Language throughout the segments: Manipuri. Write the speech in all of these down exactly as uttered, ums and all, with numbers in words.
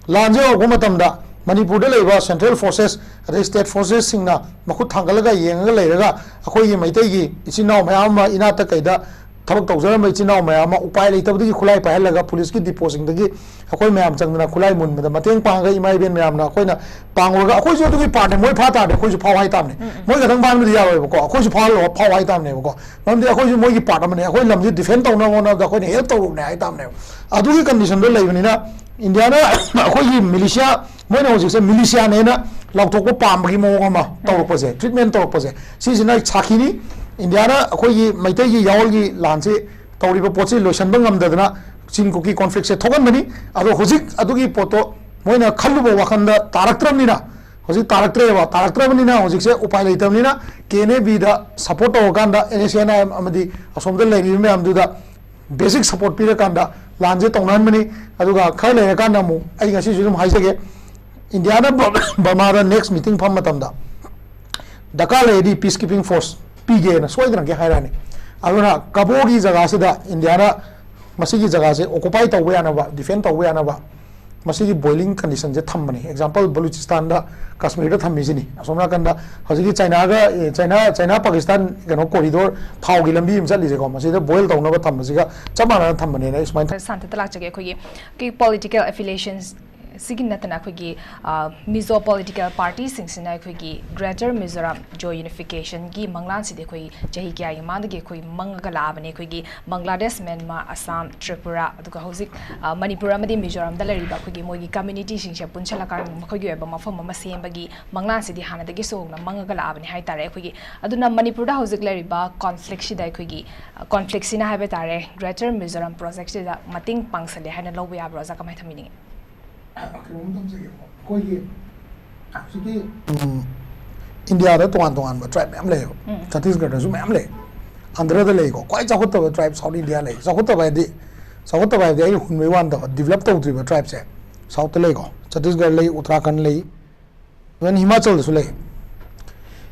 ꯂꯥꯟꯁꯦ ꯍꯧꯔꯛꯄ ꯃꯇꯝꯗ ꯃꯅꯤꯄꯨꯔꯗ ꯂꯩꯕ central forces ꯑꯗꯩ state forcesꯁꯤꯡꯅ ꯃꯈꯨꯠ ꯊꯥꯡꯒꯠꯂꯒ ꯌꯦꯡꯉꯒ ꯂꯩꯔꯒ, ꯑꯩꯈꯣꯏꯒꯤ ꯃꯩꯇꯩꯒꯤ ꯏꯆꯤꯟ ꯏꯅꯥꯎ ꯃꯌꯥꯝ ꯑꯃ ꯏꯅꯥꯠꯇ ꯀꯩꯗ ꯊꯕꯛ ꯇꯧꯖꯔꯝꯕ ꯏꯆꯤꯟ ꯏꯅꯥꯎ ꯃꯌꯥꯝ ꯑꯃ ꯎꯄꯥꯏ ꯂꯩꯇꯕꯗꯒꯤ ꯈꯨꯠꯂꯥꯏ ꯄꯥꯏꯍꯜꯂꯒ ꯄꯨꯂꯤꯁꯀꯤ depotꯁꯤꯡꯗꯒꯤ ꯑꯩꯈꯣꯏ ꯃꯌꯥꯝ ꯆꯪꯗꯅ ꯈꯨꯠꯂꯥꯏ ꯃꯨꯟꯕꯗ ꯃꯇꯦꯡ ꯄꯥꯡꯉꯒ, ꯏꯃꯥ ꯏꯕꯦꯟ ꯃꯌꯥꯝꯅ ꯑꯩꯈꯣꯏꯅ ꯄꯥꯡꯉꯨꯔꯒ, ꯑꯩꯈꯣꯏꯁꯨ ꯑꯗꯨꯒꯤ partꯅꯦ꯫ ꯃꯣꯏ ꯐꯥ ꯇꯥꯔꯗꯤ ꯑꯩꯈꯣꯏꯁꯨ ꯐꯥꯎ ꯍꯥꯏꯇꯥꯕꯅꯦ꯫ ꯃꯣꯏ ꯈꯛꯇꯪ ꯐꯥꯍꯟꯕꯗꯤ ꯌꯥꯔꯣꯏꯕꯀꯣ, ꯑꯩꯈꯣꯏꯁꯨ ꯐꯥꯍꯜꯂꯒ ꯐꯥꯎ ꯍꯥꯏꯇꯥꯕꯅꯦꯕꯀꯣ꯫ ꯃꯔꯝꯗꯤ ꯑꯩꯈꯣꯏꯁꯨ ꯃꯣꯏꯒꯤ part ꯑꯃꯅꯦ, ꯑꯩꯈꯣꯏ ꯂꯝꯁꯤ defend ꯇꯧꯅꯕ ꯍꯣꯠꯅꯕꯗ ꯑꯩꯈꯣꯏꯅ help ꯇꯧꯔꯨꯕꯅꯦ ꯍꯥꯏꯇꯥꯕꯅꯦꯕ꯫ ꯑꯗꯨꯒꯤ conditionꯗꯣ ꯂꯩꯕꯅꯤꯅ, ꯏꯟꯗꯤꯌꯥꯅ ꯑꯩꯈꯣꯏꯒꯤ militia, ꯃꯣꯏꯅ ꯍꯧꯖꯤꯛꯁꯦ militiaꯅꯦꯅ ꯂꯥꯎꯊꯣꯛꯄ ꯄꯥꯝꯕꯒꯤ ꯃꯑꯣꯡ ꯑꯃ ꯇꯧꯔꯛꯄꯁꯦ, treatment ꯇꯧꯔꯛꯄꯁꯦ, ꯁꯤꯁꯤꯅ ꯁꯥꯈꯤꯅꯤ꯫ ꯏꯟꯗꯤꯌꯥꯅ ꯑꯩꯈꯣꯏꯒꯤ ꯃꯩꯇꯩꯒꯤ ꯌꯥꯑꯣꯜꯒꯤ ꯂꯥꯟꯁꯤ ꯇꯧꯔꯤꯕ ꯄꯣꯠꯁꯤ ꯂꯣꯏꯁꯤꯟꯕ ꯉꯝꯗꯗꯅ ꯆꯤꯡ ꯀꯨꯀꯤ conflictꯁꯦ ꯊꯣꯛꯍꯟꯕꯅꯤ꯫ ꯑꯗꯣ ꯍꯧꯖꯤꯛ ꯑꯗꯨꯒꯤ ꯄꯣꯠꯇꯣ ꯃꯣꯏꯅ ꯈꯜꯂꯨꯕ ꯋꯥꯈꯜꯗ ꯇꯥꯔꯛꯇ꯭ꯔꯕꯅꯤꯅ, ꯍꯧꯖꯤꯛ ꯇꯥꯔꯛꯇ꯭ꯔꯦꯕ, ꯇꯥꯔꯛꯇ꯭ꯔꯕꯅꯤꯅ ꯍꯧꯖꯤꯛꯁꯦ ꯎꯄꯥꯏ ꯂꯩꯇꯕꯅꯤꯅ, KNA Bꯗ support ꯇꯧꯔꯀꯥꯟꯗ, NSCN-IM ꯑꯃꯗꯤ ꯑꯁꯣꯝꯗ ꯂꯩꯔꯤꯕ ꯃꯌꯥꯝꯗꯨꯗ basic support ꯄꯤꯔꯀꯥꯟꯗ ꯂꯥꯟꯁꯦ ꯇꯧꯅꯍꯟꯕꯅꯤ꯫ ꯑꯗꯨꯒ ꯈꯔ ꯂꯩꯔꯀꯥꯟꯗ ꯑꯃꯨꯛ ꯑꯩ ꯉꯁꯤꯁꯨ ꯑꯗꯨꯝ ꯍꯥꯏꯖꯒꯦ, ꯏꯟꯗꯤꯌꯥꯅ ꯕꯔꯃꯥꯗ next meeting ꯐꯝ ꯃꯇꯝꯗ ꯗꯔꯀꯥꯔ ꯂꯩꯔꯗꯤ peace keeping force ꯄꯤꯒꯦꯅ ꯁꯣꯏꯗꯅꯒꯤ ꯍꯥꯏꯔꯛꯑꯅꯤ꯫ ꯑꯗꯨꯅ ꯀꯕꯣꯒꯤ ꯖꯒꯥꯁꯤꯗ ꯏꯟꯗꯤꯌꯥꯅ ꯃꯁꯤꯒꯤ ꯖꯒꯥꯁꯦ occupy ꯇꯧꯕ ꯌꯥꯅꯕ, defend ꯇꯧꯕ ꯌꯥꯅꯕ ꯃꯁꯤꯒꯤ boiling conditionꯁꯦ ꯊꯝꯕꯅꯤ꯫ Example, ꯕꯂꯨꯆꯤꯁꯇꯥꯟꯗ, ꯀꯥꯁꯃꯤꯔꯗ ꯊꯝꯃꯤꯁꯤꯅꯤ꯫ ꯑꯁꯣꯝ ꯅꯥꯀꯟꯗ ꯍꯧꯖꯤꯛꯀꯤ ꯆꯥꯏꯅꯥꯒ, ꯑꯦ, ꯆꯥꯏꯅꯥ, ꯆꯥꯏꯅꯥ ꯄꯥꯀꯤꯁꯇꯥꯟ ꯀꯩꯅꯣ corridor, ꯊꯥꯎꯒꯤ ꯂꯝꯕꯤ ꯑꯃ ꯆꯠꯂꯤꯁꯦꯀꯣ, ꯃꯁꯤꯗ boil ꯇꯧꯅꯕ ꯊꯝꯕꯁꯤꯒ ꯆꯞ ꯃꯥꯟꯅꯅ ꯊꯝꯕꯅꯦꯅ ꯑꯩ ꯁꯨꯃꯥꯏꯅ ꯊꯝ- ꯁꯥꯟꯇꯇ ꯂꯥꯛꯆꯒꯦ꯫ ꯑꯩꯈꯣꯏꯒꯤ, ꯑꯩꯈꯣꯏꯒꯤ political affiliations ꯁꯤꯒꯤ ꯅꯠꯇꯅ ꯑꯩꯈꯣꯏꯒꯤ, ꯑ, Mizo political partyꯁꯤꯡꯁꯤꯅ ꯑꯩꯈꯣꯏꯒꯤ Greater Mizoram Zo Unificationꯒꯤ ꯃꯪꯂꯥꯟꯁꯤꯗꯤ ꯑꯩꯈꯣꯏ ꯆꯍꯤ ꯀꯌꯥꯒꯤ ꯃꯃꯥꯡꯗꯒꯤ ꯑꯩꯈꯣꯏ ꯃꯪꯉꯒ ꯂꯥꯛꯑꯕꯅꯦ꯫ ꯑꯩꯈꯣꯏꯒꯤ ꯕꯪꯒ꯭ꯂꯥꯗꯦꯁ, ꯃ꯭ꯌꯥꯟꯃꯥꯔ, ꯑꯁꯥꯝ, ꯇ꯭ꯔꯤꯄꯨꯔꯥ, ꯑꯗꯨꯒ ꯍꯧꯖꯤꯛ, ꯑ, ꯃꯅꯤꯄꯨꯔ ꯑꯃꯗꯤ ꯃꯤꯖꯣꯔꯥꯝꯗ ꯂꯩꯔꯤꯕ ꯑꯩꯈꯣꯏꯒꯤ ꯃꯣꯏꯒꯤ communityꯁꯤꯡꯁꯦ ꯄꯨꯟꯁꯤꯜꯂꯀꯥꯟꯗ ꯃꯈꯣꯏꯒꯤ ꯑꯣꯏꯕ ꯃꯐꯝ ꯑꯃ ꯁꯦꯝꯕꯒꯤ ꯃꯪꯂꯥꯟꯁꯤꯗꯤ ꯍꯥꯟꯅꯗꯒꯤꯁꯨ ꯍꯧꯅ ꯃꯪꯉꯒ ꯂꯥꯛꯑꯕꯅꯦ ꯍꯥꯏꯇꯥꯔꯦ꯫ ꯑꯩꯈꯣꯏꯒꯤ, ꯑꯗꯨꯅ ꯃꯅꯤꯄꯨꯔꯗ ꯍꯧꯖꯤꯛ ꯂꯩꯔꯤꯕ conflictꯁꯤꯗ ꯑꯩꯈꯣꯏꯒꯤ, ꯑ, conflictꯁꯤꯅ ꯍꯥꯏꯕ ꯇꯥꯔꯦ, Greater Mizoram Projectꯁꯤꯗ ꯃꯇꯦꯡ ꯄꯥꯡꯁꯜꯂꯦ ꯍꯥꯏꯅ ꯂꯧꯕ ꯌꯥꯕ꯭ꯔꯣ, ꯑꯣꯖꯥ? ꯀꯃꯥꯏꯅ ꯊꯝꯕꯤꯅꯤꯡꯉꯤ? ꯑ, ꯀꯩꯅꯣꯝ ꯊꯝꯖꯒꯦꯀꯣ꯫ ꯑꯩꯈꯣꯏꯒꯤ ꯍꯧꯖꯤꯛꯀꯤ, ꯎꯝ, ꯏꯟꯗꯤꯌꯥꯗ ꯇꯣꯉꯥꯟ ꯇꯣꯉꯥꯟꯕ tribe ꯃꯌꯥꯝ ꯂꯩꯌꯦꯕ꯫ ꯎꯝ꯫ ꯆꯇꯤꯁꯒꯔꯗꯁꯨ ꯃꯌꯥꯝ ꯂꯩ꯫ ꯑꯟꯙ꯭ꯔꯗ ꯂꯩꯀꯣ꯫ ꯈ꯭ꯋꯥꯏ ꯆꯥꯎꯈꯠꯇꯕ tribe South India ꯂꯩ꯫ ꯆꯥꯎꯈꯠꯇꯕ ꯍꯥꯏꯗꯤ, ꯆꯥꯎꯈꯠꯇꯕ ꯍꯥꯏꯕꯗꯤ ꯑꯩꯅ ꯍꯨꯟꯕꯩ ꯋꯥ ꯅꯠꯇꯕ, develop ꯇꯧꯗ꯭ꯔꯤꯕ tribeꯁꯦ Southꯇ ꯂꯩꯀꯣ꯫ ꯆꯇꯤꯁꯒꯔ ꯂꯩ, ꯎꯠꯇꯔꯥꯈꯟꯗ ꯂꯩ, even ꯍꯤꯃꯥꯆꯜꯗꯁꯨ ꯂꯩ꯫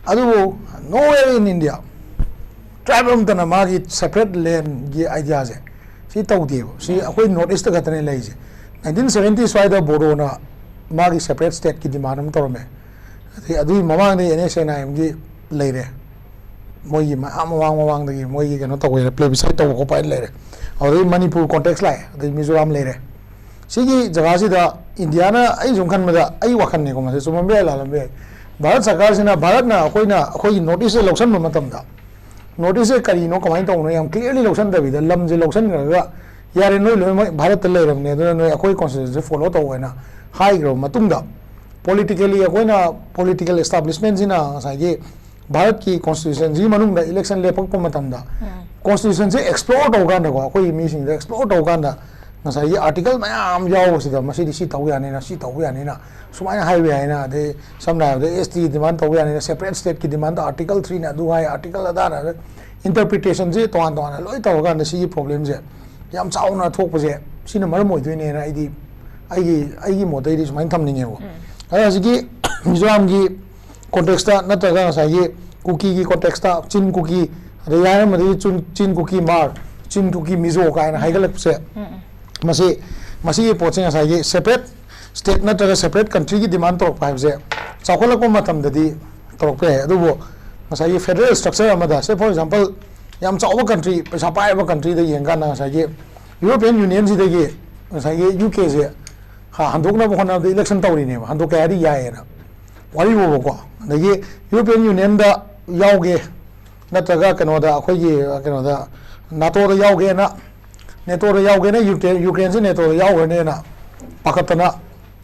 ꯑꯗꯨꯕꯨ nowhere in India tribe ꯑꯃꯠꯇꯅ ꯃꯥꯒꯤ separate landꯒꯤ ideaꯁꯦ ꯁꯤ ꯇꯧꯗꯦꯕ꯫ ꯁꯤ ꯑꯩꯈꯣꯏ North Eastꯇ ꯈꯛꯇꯅꯦ ꯂꯩꯔꯤꯁꯦ꯫ ꯅꯥꯏꯟꯇꯤꯟ ꯁꯕꯦꯟꯇꯤ ꯁ꯭ꯋꯥꯏꯗ ꯕꯣꯗꯣꯅ ꯃꯥꯒꯤ separate stateꯀꯤ demand ꯑꯃ ꯇꯧꯔꯝꯃꯦ꯫ ꯑꯗꯩ ꯑꯗꯨꯒꯤ ꯃꯃꯥꯡꯗ NSCN-IMꯒꯤ ꯂꯩꯔꯦ, ꯃꯣꯏꯒꯤ ꯃꯌꯥꯝ ꯃꯃꯥꯡ ꯃꯃꯥꯡꯗꯒꯤ ꯃꯣꯏꯒꯤ ꯀꯩꯅꯣ ꯇꯧꯕ, plebiscite ꯇꯧꯕ ꯈꯣꯠꯄ ꯍꯥꯏꯅ ꯂꯩꯔꯦ꯫ ꯑꯗꯨꯗꯒꯤ ꯃꯅꯤꯄꯨꯔ context ꯂꯥꯛꯑꯦ, ꯑꯗꯩ ꯃꯤꯖꯣꯔꯥꯝ ꯂꯩꯔꯦ꯫ ꯁꯤꯒꯤ ꯖꯒꯥꯁꯤꯗ ꯏꯟꯗꯤꯌꯥꯅ, ꯑꯩ ꯁꯨꯝ ꯈꯟꯕꯗ, ꯑꯩ ꯋꯥꯈꯜꯅꯤꯀꯣ, ꯃꯁꯤ ꯆꯨꯝꯃꯝꯕ ꯌꯥꯏ, ꯂꯥꯜꯂꯝꯕ ꯌꯥꯏ, ꯚꯥꯔꯠ ꯁꯔꯀꯥꯔꯁꯤꯅ, ꯚꯥꯔꯠꯅ ꯑꯩꯈꯣꯏꯅ, ꯑꯩꯈꯣꯏꯒꯤ North East ꯂꯧꯁꯤꯟꯕ ꯃꯇꯝꯗ, North East ꯀꯔꯤꯅꯣ, ꯀꯃꯥꯏꯅ ꯇꯧꯕꯅꯣ, ꯌꯥꯝ clearly ꯂꯧꯁꯤꯟꯗꯕꯤꯗ, ꯂꯝꯁꯦ ꯂꯧꯁꯤꯟꯈ꯭ꯔꯒ, "ꯌꯥꯔꯦ, ꯅꯣꯏ ꯂꯣꯏꯅꯃꯛ ꯚꯥꯔꯠꯇ ꯂꯩꯔꯕꯅꯦ, ꯑꯗꯨꯅ ꯅꯣꯏ ꯑꯩꯈꯣꯏ constitution follow ꯇꯧ" ꯍꯥꯏꯅ ꯍꯥꯏꯈ꯭ꯔꯕ ꯃꯇꯨꯡꯗ, politically ꯑꯩꯈꯣꯏꯅ, political establishment ꯁꯤꯅ ꯉꯁꯥꯏꯒꯤ ꯚꯥꯔꯠꯀꯤ constitution ꯁꯤꯒꯤ ꯃꯅꯨꯡꯗ election ꯂꯦꯞꯄꯛꯄ ꯃꯇꯝꯗ, constitution ꯁꯦ explore ꯇꯧ ꯀꯥꯟꯗꯀꯣ, ꯑꯩꯈꯣꯏꯒꯤ ꯃꯤꯁꯤꯡꯗ explore ꯇꯧ ꯀꯥꯟꯗ, ꯉꯁꯥꯏꯒꯤ article ꯃꯌꯥꯝ ꯌꯥꯎꯕꯁꯤꯗ, "ꯃꯁꯤꯗꯤ ꯁꯤ ꯇꯧ ꯌꯥꯅꯤꯅ, ꯁꯤ ꯇꯧꯕ ꯌꯥꯅꯤꯅ, ꯁꯨꯃꯥꯏꯅ ꯍꯥꯏꯕ ꯌꯥꯏꯅ", ꯑꯗꯩ ꯁꯝꯅ ꯍꯥꯏꯔꯕꯗ ST demand ꯇꯧꯕ ꯌꯥꯅꯤꯅ, separate stateꯀꯤ demand article threeꯅ ꯑꯗꯨ ꯍꯥꯏ, article ꯑꯗꯥꯅ, interpretation ꯁꯦ ꯇꯣꯉꯥꯟ ꯇꯣꯉꯥꯟꯅ ꯂꯣꯏ ꯇꯧꯔꯀꯥꯟꯗ, ꯁꯤꯒꯤ problem ꯁꯦ ꯌꯥꯝ ꯆꯥꯎꯅ ꯊꯣꯛꯄꯁꯦ ꯁꯤꯅ ꯃꯔꯝ ꯑꯣꯏꯗꯣꯏꯅꯦꯅ ꯑꯩꯗꯤ, ꯑꯩꯒꯤ, ꯑꯩꯒꯤ ꯃꯣꯠꯇꯩꯗꯤ ꯁꯨꯃꯥꯏꯅ ꯊꯝꯅꯤꯡꯉꯦꯕ꯫ ꯑꯗꯣ ꯍꯧꯖꯤꯛꯀꯤ ꯃꯤꯖꯣꯔꯥꯝꯒꯤ context ꯇ ꯅꯠꯇ꯭ꯔꯒ ꯉꯁꯥꯏꯒꯤ ꯀꯨꯀꯤꯒꯤ context ꯇ, ꯆꯤꯟ ꯀꯨꯀꯤ, ꯑꯗꯩ ꯌꯥꯏꯔꯝꯕꯗꯒꯤ ꯆꯨꯟ-, ꯆꯤꯟ ꯀꯨꯀꯤ ꯃꯥꯔ, ꯆꯤꯟ ꯀꯨꯀꯤ ꯃꯤꯖꯣ ꯀꯥꯏꯅ ꯍꯥꯏꯒꯠꯂꯛꯄꯁꯦ, ꯃꯁꯤ, ꯃꯁꯤꯒꯤ ꯄꯣꯠꯁꯦ ꯉꯁꯥꯏꯒꯤ separate state ꯅꯠꯇ꯭ꯔꯒ separate countryꯒꯤ demand ꯇꯧꯔꯛꯄ ꯍꯥꯏꯕꯁꯦ ꯆꯥꯎꯈꯠꯂꯛꯄ ꯃꯇꯝꯗꯗꯤ ꯇꯧꯔꯛꯄ ꯌꯥꯏ꯫ ꯑꯗꯨꯕꯨ ꯉꯁꯥꯏꯒꯤ federal structure ꯑꯃꯗ, say for example, ꯌꯥꯝ ꯆꯥꯎꯕ country, ꯄꯩꯁꯥ ꯄꯥꯏꯔꯕ country ꯗ ꯌꯦꯡꯀꯥꯟꯗ, ꯉꯁꯥꯏꯒꯤ European Union ꯁꯤꯗꯒꯤ ꯉꯁꯥꯏꯒꯤ UK ꯁꯦ ꯍ-, ꯍꯟꯗꯣꯛꯅꯕ ꯍꯣꯠꯅꯕꯗ election ꯇꯧꯔꯤꯅꯦꯕ, ꯍꯟꯗꯣꯛꯀꯦ ꯍꯥꯏꯔꯗꯤ ꯌꯥꯏꯌꯦꯅ, ꯋꯥꯔꯤ ꯐꯥꯎꯕꯀꯣ꯫ ꯑꯗꯒꯤ European Union ꯗ ꯌꯥꯎꯒꯦ, ꯅꯠꯇ꯭ꯔꯒ ꯀꯩꯅꯣꯗ, ꯑꯩꯈꯣꯏꯒꯤ, ꯀꯩꯅꯣꯗ, NATO ꯗ ꯌꯥꯎꯒꯦꯅ, NATO ꯗ ꯌꯥꯎꯒꯦꯅ, ꯌꯨꯀ꯭ꯔꯦꯟ, ꯌꯨꯀ꯭ꯔꯦꯟꯁꯦ NATO ꯗ ꯌꯥꯎꯈ꯭ꯔꯅꯦꯅ ꯄꯥꯈꯠꯇꯅ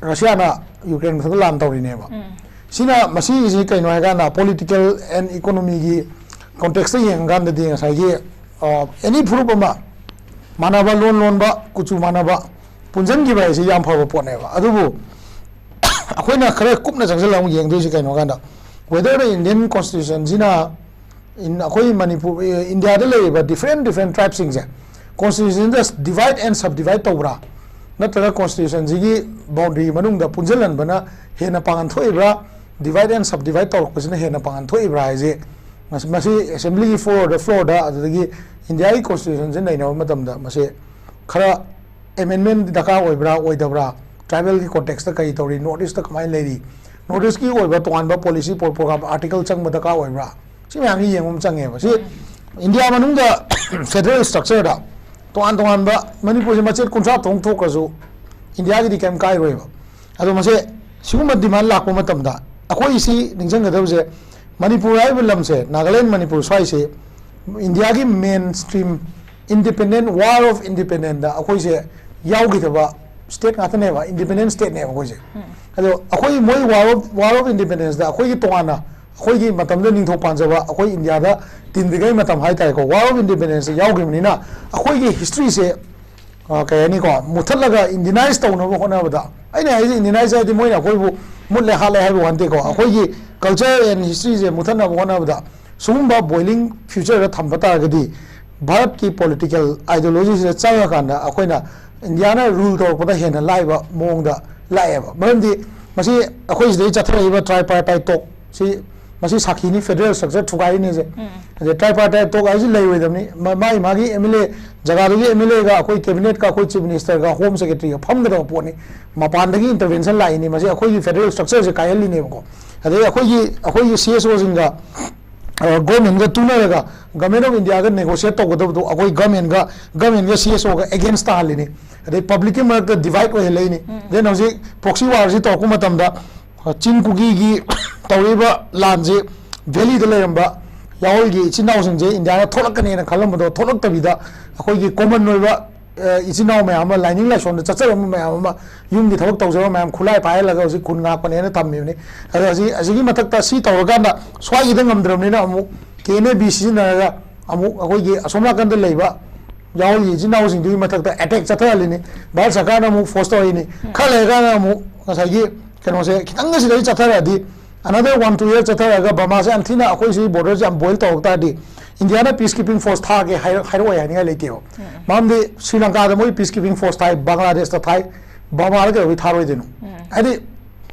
ꯔꯁꯤꯌꯥꯅ ꯌꯨꯀ꯭ꯔꯦꯟ ꯃꯊꯛꯇ ꯂꯥꯟ ꯇꯧꯔꯤꯅꯦꯕ꯫ ꯁꯤꯅ, ꯃꯁꯤꯁꯤ ꯀꯩꯅꯣ ꯍꯥꯏꯀꯥꯟꯗ, political and economy ꯒꯤ context ꯇ ꯌꯦꯡꯉꯀꯥꯟꯗꯗꯤ, ꯉꯁꯥꯏꯒꯤ, ꯑ, any ꯐꯨꯔꯨꯞ ꯑꯃ, ꯃꯥꯟꯅꯕ ꯂꯣꯟ ꯂꯣꯟꯕ, ꯀꯨꯆꯨ ꯃꯥꯟꯅꯕ ꯄꯨꯟꯁꯤꯟꯈꯤꯕ ꯍꯥꯏꯁꯤ ꯌꯥꯝ ꯐꯕ ꯄꯣꯠꯅꯦꯕ꯫ ꯑꯗꯨꯕꯨ ꯑꯩꯈꯣꯏꯅ ꯈꯔ ꯀꯨꯞꯅ ꯆꯪꯁꯤꯜꯂꯒ ꯑꯃꯨꯛ ꯌꯦꯡꯗꯣꯏꯁꯤ ꯀꯩꯅꯣ ꯍꯥꯏ ꯀꯥꯟꯗ, whether the Indian constitution ꯁꯤꯅ, in, ꯑꯩꯈꯣꯏ ꯃꯅꯤꯄꯨꯔ, ꯑꯦ, ꯏꯟꯗꯤꯌꯥꯗ ꯂꯩꯔꯤꯕ different different tribe ꯁꯤꯡꯁꯦ constitution the divide and subdivide ꯇꯧꯕ꯭ꯔꯥ, ꯅꯠꯇ꯭ꯔꯒ constitution ꯁꯤꯒꯤ boundary ꯃꯅꯨꯡꯗ ꯄꯨꯟꯁꯤꯜꯍꯟꯕꯅ ꯍꯦꯟꯅ ꯄꯥꯡꯒꯟ ꯊꯣꯛꯏꯕ꯭ꯔꯥ, divide and subdivide ꯇꯧꯔꯛꯄꯁꯤꯅ ꯍꯦꯟꯅ ꯄꯥꯡꯒꯟ ꯊꯣꯛꯏꯕ꯭ꯔꯥ ꯍꯥꯏꯁꯦ, ꯃꯁꯤ, ꯃꯁꯤ assembly ꯒꯤ floor ꯗ, floor ꯗ, ꯑꯗꯨꯗꯒꯤ ꯏꯟꯗꯤꯌꯥꯒꯤ constitution ꯁꯤ ꯅꯩꯅꯕ ꯃꯇꯝꯗ ꯃꯁꯤ ꯈꯔ ꯑꯦꯃꯦꯟꯃꯦꯟ ꯗꯔꯀꯥꯔ ꯑꯣꯏꯕ꯭ꯔꯥ ꯑꯣꯏꯗꯕ꯭ꯔꯥ, ꯇ꯭ꯔꯥꯏꯕꯦꯜꯒꯤ ꯀꯣꯟꯇꯦꯛꯁꯇ ꯀꯔꯤ ꯇꯧꯔꯤ, ꯅꯣꯔꯠ ꯏꯁꯇ ꯀꯃꯥꯏꯅ ꯂꯩꯔꯤ, ꯅꯣꯔꯠ ꯏꯁꯀꯤ ꯑꯣꯏꯕ ꯇꯣꯉꯥꯟꯕ ꯄꯣꯂꯤꯁꯤ ꯄ꯭ꯔꯣꯒ꯭ꯔꯥꯝ ꯑꯥꯔꯇꯤꯀꯜ ꯆꯪꯕ ꯗꯔꯀꯥꯔ ꯑꯣꯏꯕ꯭ꯔꯥ, ꯁꯤ ꯃꯌꯥꯝꯁꯤ ꯌꯦꯡꯕ ꯑꯃ ꯆꯪꯉꯦꯕ꯫ ꯁꯤ ꯏꯟꯗꯤꯌꯥ ꯃꯅꯨꯡꯗ ꯐꯦꯗꯔꯦꯜ ꯁ꯭ꯇ꯭ꯔꯛꯆꯔꯗ ꯇꯣꯉꯥꯟ ꯇꯣꯉꯥꯟꯕ, ꯃꯅꯤꯄꯨꯔꯁꯦ ꯃꯆꯦꯠ ꯀꯨꯟꯊ꯭ꯔꯥ ꯇꯔꯨꯛ ꯊꯣꯛꯈ꯭ꯔꯁꯨ ꯏꯟꯗꯤꯌꯥꯒꯤꯗꯤ ꯀꯩꯝ ꯀꯥꯏꯔꯣꯏꯕ꯫ ꯑꯗꯣ ꯃꯁꯦ ꯁꯤꯒꯨꯝꯕ ꯗꯤꯃꯥꯟ ꯂꯥꯛꯄ ꯃꯇꯝꯗ ꯑꯩꯈꯣꯏ ꯁꯤ ꯅꯤꯡꯁꯤꯡꯒꯗꯕꯁꯦ, ꯃꯅꯤꯄꯨꯔ ꯍꯥꯏꯔꯤꯕ ꯂꯝꯁꯦ, ꯅꯥꯒꯥꯂꯦꯟ, ꯃꯅꯤꯄꯨꯔ ꯁ꯭ꯋꯥꯏꯁꯦ ꯏꯟꯗꯤꯌꯥꯒꯤ ꯃꯦꯟ stream independent, war of independent ꯑꯩꯈꯣꯏꯁꯦ ꯌꯥꯎꯈꯤꯗꯕ ꯁ꯭ꯇꯦꯠ ꯉꯥꯛꯇꯅꯦꯕ, ꯏꯟꯗꯤꯄꯦꯟꯗꯦꯟ ꯁ꯭ꯇꯦꯠꯅꯦꯕ ꯑꯩꯈꯣꯏꯁꯦ꯫ ꯑꯗꯣ ꯑꯩꯈꯣꯏ ꯃꯣꯏ ꯋꯥꯔ ꯑꯣꯐ, ꯋꯥꯔ ꯑꯣꯐ ꯏꯟꯗꯤꯄꯦꯟꯗꯦꯟꯁꯇ ꯑꯩꯈꯣꯏꯒꯤ ꯇꯣꯉꯥꯟꯅ, ꯑꯩꯈꯣꯏꯒꯤ ꯃꯇꯝꯗ ꯅꯤꯡꯊꯧ ꯄꯥꯟꯖꯕ ꯑꯩꯈꯣꯏ ꯏꯟꯗꯤꯌꯥꯗ ꯇꯤꯟꯗ꯭ꯔꯤꯉꯩ ꯃꯇꯝ ꯍꯥꯏꯇꯥꯔꯦꯀꯣ, ꯋꯥꯔ ꯑꯣꯐ ꯏꯟꯗꯤꯄꯦꯟꯗꯦꯟꯁꯁꯦ ꯌꯥꯎꯈꯤꯕꯅꯤꯅ ꯑꯩꯈꯣꯏꯒꯤ ꯍꯤꯁꯇ꯭ꯔꯤꯁꯦ, ꯑ, ꯀꯩ ꯍꯥꯏꯅꯤꯀꯣ, ꯃꯨꯠꯊꯠꯂꯒ ꯏꯟꯗꯤꯅꯥꯏꯁ ꯇꯧꯅꯕ ꯍꯣꯠꯅꯕꯗ, ꯑꯩꯅ ꯍꯥꯏꯁꯦ ꯏꯟꯗꯤꯅꯥꯏꯁ ꯍꯥꯏꯗꯤ ꯃꯣꯏꯅ ꯑꯩꯈꯣꯏꯕꯨ ꯃꯨꯠꯂꯦ ꯍꯥꯠꯂꯦ ꯍꯥꯏꯕ ꯋꯥ ꯅꯠꯇꯦꯀꯣ, ꯑꯩꯈꯣꯏꯒꯤ ꯀꯜꯆꯔ ꯑꯦꯟ ꯍꯤꯁꯇ꯭ꯔꯤꯁꯦ ꯃꯨꯠꯊꯠꯅꯕ ꯍꯣꯠꯅꯕꯗ ꯁꯤꯒꯨꯝꯕ ꯕꯣꯏꯂꯤꯡ ꯐ꯭ꯌꯨꯆꯔꯗ ꯊꯝꯕ ꯇꯥꯔꯒꯗꯤ ꯚꯥꯔꯠꯀꯤ ꯄꯣꯂꯤꯇꯤꯀꯦꯜ ꯑꯥꯏꯗꯤꯌꯣꯂꯣꯖꯤꯁꯤꯗ ꯆꯪꯉꯀꯥꯟꯗ ꯑꯩꯈꯣꯏꯅ ꯏꯟꯗꯤꯌꯥꯅ ꯔꯨꯜ ꯇꯧꯔꯛꯄꯗ ꯍꯦꯟꯅ ꯂꯥꯏꯕ ꯃꯑꯣꯡꯗ ꯂꯥꯛꯑꯦꯕ꯫ ꯃꯔꯝꯗꯤ ꯃꯁꯤ ꯑꯩꯈꯣꯏ ꯁꯤꯗꯩ ꯆꯠꯊꯔꯛꯏꯕ ꯇ꯭ꯔꯥꯏꯄꯥꯔꯇꯥꯏꯠ ꯇꯣꯛ ꯁꯤ, ꯃꯁꯤ ꯁꯥꯈꯤꯅꯤ ꯐꯦꯗꯔꯦꯜ ꯁ꯭ꯇ꯭ꯔꯛꯆꯔ ꯊꯨꯒꯥꯏꯔꯤꯅꯦꯁꯦ꯫ ꯑꯗꯩ ꯇ꯭ꯔꯥꯏꯄꯥꯔꯇꯥꯏꯠ ꯇꯣꯛ ꯍꯥꯏꯁꯤ ꯂꯩꯔꯣꯏꯗꯕꯅꯤ꯫ ꯃ-, ꯃꯥꯒꯤ ꯃꯥꯒꯤ ꯑꯦꯝ ꯑꯦꯜ ꯑꯦ, ꯖꯒꯥꯗꯨꯒꯤ ꯑꯦꯝ ꯑꯦꯜ ꯑꯦꯒ ꯑꯩꯈꯣꯏ ꯀꯦꯕꯤꯅꯦꯠꯀ ꯑꯩꯈꯣꯏ ꯆꯤꯐ ꯃꯤꯅꯤꯁꯇꯔꯒ ꯍꯣꯝ ꯁꯦꯀ꯭ꯔꯦꯇꯔꯤꯒ ꯐꯝꯒꯗꯕ ꯄꯣꯠꯅꯤ꯫ ꯃꯄꯥꯟꯗꯒꯤ ꯏꯟꯇꯔꯚꯦꯟꯁꯟ ꯂꯥꯛꯏꯅꯤ꯫ ꯃꯁꯤ ꯑꯩꯈꯣꯏꯒꯤ ꯐꯦꯗꯔꯦꯜ ꯁ꯭ꯇ꯭ꯔꯛꯆꯔꯁꯦ ꯀꯥꯏꯍꯜꯂꯤꯅꯦꯕꯀꯣ꯫ ꯑꯗꯩ ꯑꯩꯈꯣꯏꯒꯤ, ꯑꯩꯈꯣꯏꯒꯤ ꯁꯤ ꯑꯦꯁ ꯑꯣꯁꯤꯡꯒ ꯒꯣꯔꯃꯦꯟꯒ ꯇꯨꯅꯔꯒ ꯒꯣꯔꯃꯦꯟ ꯑꯣꯐ ꯏꯟꯗꯤꯌꯥꯒ ꯅꯦꯒꯣꯁꯤꯌꯦꯠ ꯇꯧꯒꯗꯕꯗꯣ ꯑꯩꯈꯣꯏ ꯒꯣꯔꯃꯦꯟꯒ, ꯒꯣꯔꯃꯦꯟꯒ ꯁꯤ ꯑꯦꯁ ꯑꯣꯒ ꯑꯦꯒꯦꯟꯁ ꯇꯥꯍꯜꯂꯤꯅꯤ꯫ ꯑꯗꯩ ꯄꯕ꯭ꯂꯤꯛꯀꯤ ꯃꯔꯛꯇ ꯗꯤꯚꯥꯏꯠ ꯑꯣꯏꯍꯜꯂꯛꯏꯅꯤ꯫ ꯗꯦꯟ ꯍꯧꯖꯤꯛ ꯄ꯭ꯔꯣꯛꯁꯤ ꯋꯥꯔꯁꯤ ꯇꯧꯔꯛꯄ ꯃꯇꯝꯗ ꯆꯤꯡ ꯀꯨꯀꯤꯒꯤ ꯇꯧꯔꯤꯕ ꯂꯥꯟꯁꯤ ꯚꯦꯂꯤꯗ ꯂꯩꯔꯝꯕ ꯌꯥꯋꯜꯒꯤ ꯏꯆꯤꯟ ꯏꯅꯥꯎꯁꯤꯡꯁꯦ ꯏꯟꯗꯤꯌꯥꯗ ꯊꯣꯛꯂꯛꯀꯅꯦꯅ ꯈꯜꯂꯝꯕꯗꯣ ꯊꯣꯛꯂꯛꯇꯕꯤꯗ ꯑꯩꯈꯣꯏꯒꯤ ꯀꯣꯃꯟ ꯑꯣꯏꯕ, ꯑ, ꯏꯆꯤꯟ ꯏꯅꯥꯎ ꯃꯌꯥꯝ ꯑꯃ, ꯂꯥꯏꯅꯤꯡ ꯂꯥꯏꯁꯣꯟꯗ ꯆꯠꯆꯔꯝꯕ ꯃꯌꯥꯝ ꯑꯃ, ꯌꯨꯝꯒꯤ ꯊꯕꯛ ꯇꯧꯖꯔꯝꯕ ꯃꯌꯥꯝ ꯈꯨꯠꯂꯥꯏ ꯄꯥꯏꯍꯜꯂꯒ ꯍꯧꯖꯤꯛ ꯈꯨꯟ ꯉꯥꯛꯄꯅꯦꯅ ꯊꯝꯃꯤꯕꯅꯤ꯫ ꯑꯗꯣ ꯍꯧꯖꯤꯛ, ꯑꯁꯤꯒꯤ ꯃꯊꯛꯇ ꯁꯤ ꯇꯧꯔꯀꯥꯟꯗ ꯁ꯭ꯋꯥꯏꯒꯤꯗ ꯉꯝꯗ꯭ꯔꯕꯅꯤꯅ ꯑꯃꯨꯛ ꯀꯦ ꯑꯦꯟ ꯑꯦ ꯕꯤ ꯁꯤꯖꯤꯟꯅꯔꯒ ꯑꯃꯨꯛ ꯑꯩꯈꯣꯏꯒꯤ ꯑꯁꯣꯝ ꯅꯥꯀꯟꯗ ꯂꯩꯕ ꯌꯥꯋꯜꯒꯤ ꯏꯆꯤꯟ ꯏꯅꯥꯎꯁꯤꯡꯗꯨꯒꯤ ꯃꯊꯛꯇ ꯑꯦꯇꯦꯛ ꯆꯠꯊꯍꯜꯂꯤꯅꯤ꯫ ꯚꯥꯔꯠ ꯁꯔꯀꯥꯔꯅ ꯑꯃꯨꯛ ꯐꯣꯔꯁ ꯇꯧꯔꯛꯏꯅꯤ꯫ ꯈꯔ ꯂꯩꯔꯀꯥꯟꯗ ꯑꯃꯨꯛ ꯉꯁꯥꯏꯒꯤ ꯀꯩꯅꯣꯁꯦ ꯈꯤꯇꯪꯒ ꯁꯤꯗꯒꯤ ꯆꯠꯊꯔꯛꯑꯗꯤ, another one two year ꯆꯠꯊꯔꯛꯑꯒ ꯕꯔꯃꯥꯁꯦ ꯌꯥꯝ ꯊꯤꯅ ꯑꯩꯈꯣꯏ ꯁꯤ ꯕꯣꯔꯗꯔꯁꯦ ꯌꯥꯝ ꯕꯣꯏꯜ ꯇꯧꯔꯛ ꯇꯥꯔꯗꯤ, ꯏꯟꯗꯤꯌꯥꯅ ꯄꯤꯁ ꯀꯤꯄꯤꯡ ꯐꯣꯔꯁ ꯊꯥꯒꯦ ꯍꯥꯏꯔ-, ꯍꯥꯏꯔꯛꯑꯣꯏ ꯍꯥꯏꯅꯤꯡꯉꯥꯏ ꯂꯩꯇꯦꯕ꯫ ꯃꯔꯝꯗꯤ ꯁ꯭ꯔꯤ ꯂꯪꯀꯥꯗ ꯃꯣꯏ ꯄꯤꯁ ꯀꯤꯄꯤꯡ ꯐꯣꯔꯁ ꯊꯥꯏ, ꯕꯪꯒ꯭ꯂꯥꯗꯦꯁꯇ ꯊꯥꯏ, ꯕꯔꯃꯥꯗ ꯀꯩꯗꯧꯕꯩ ꯊꯥꯔꯣꯏꯗꯣꯏꯅꯣ? ꯍꯥꯏꯗꯤ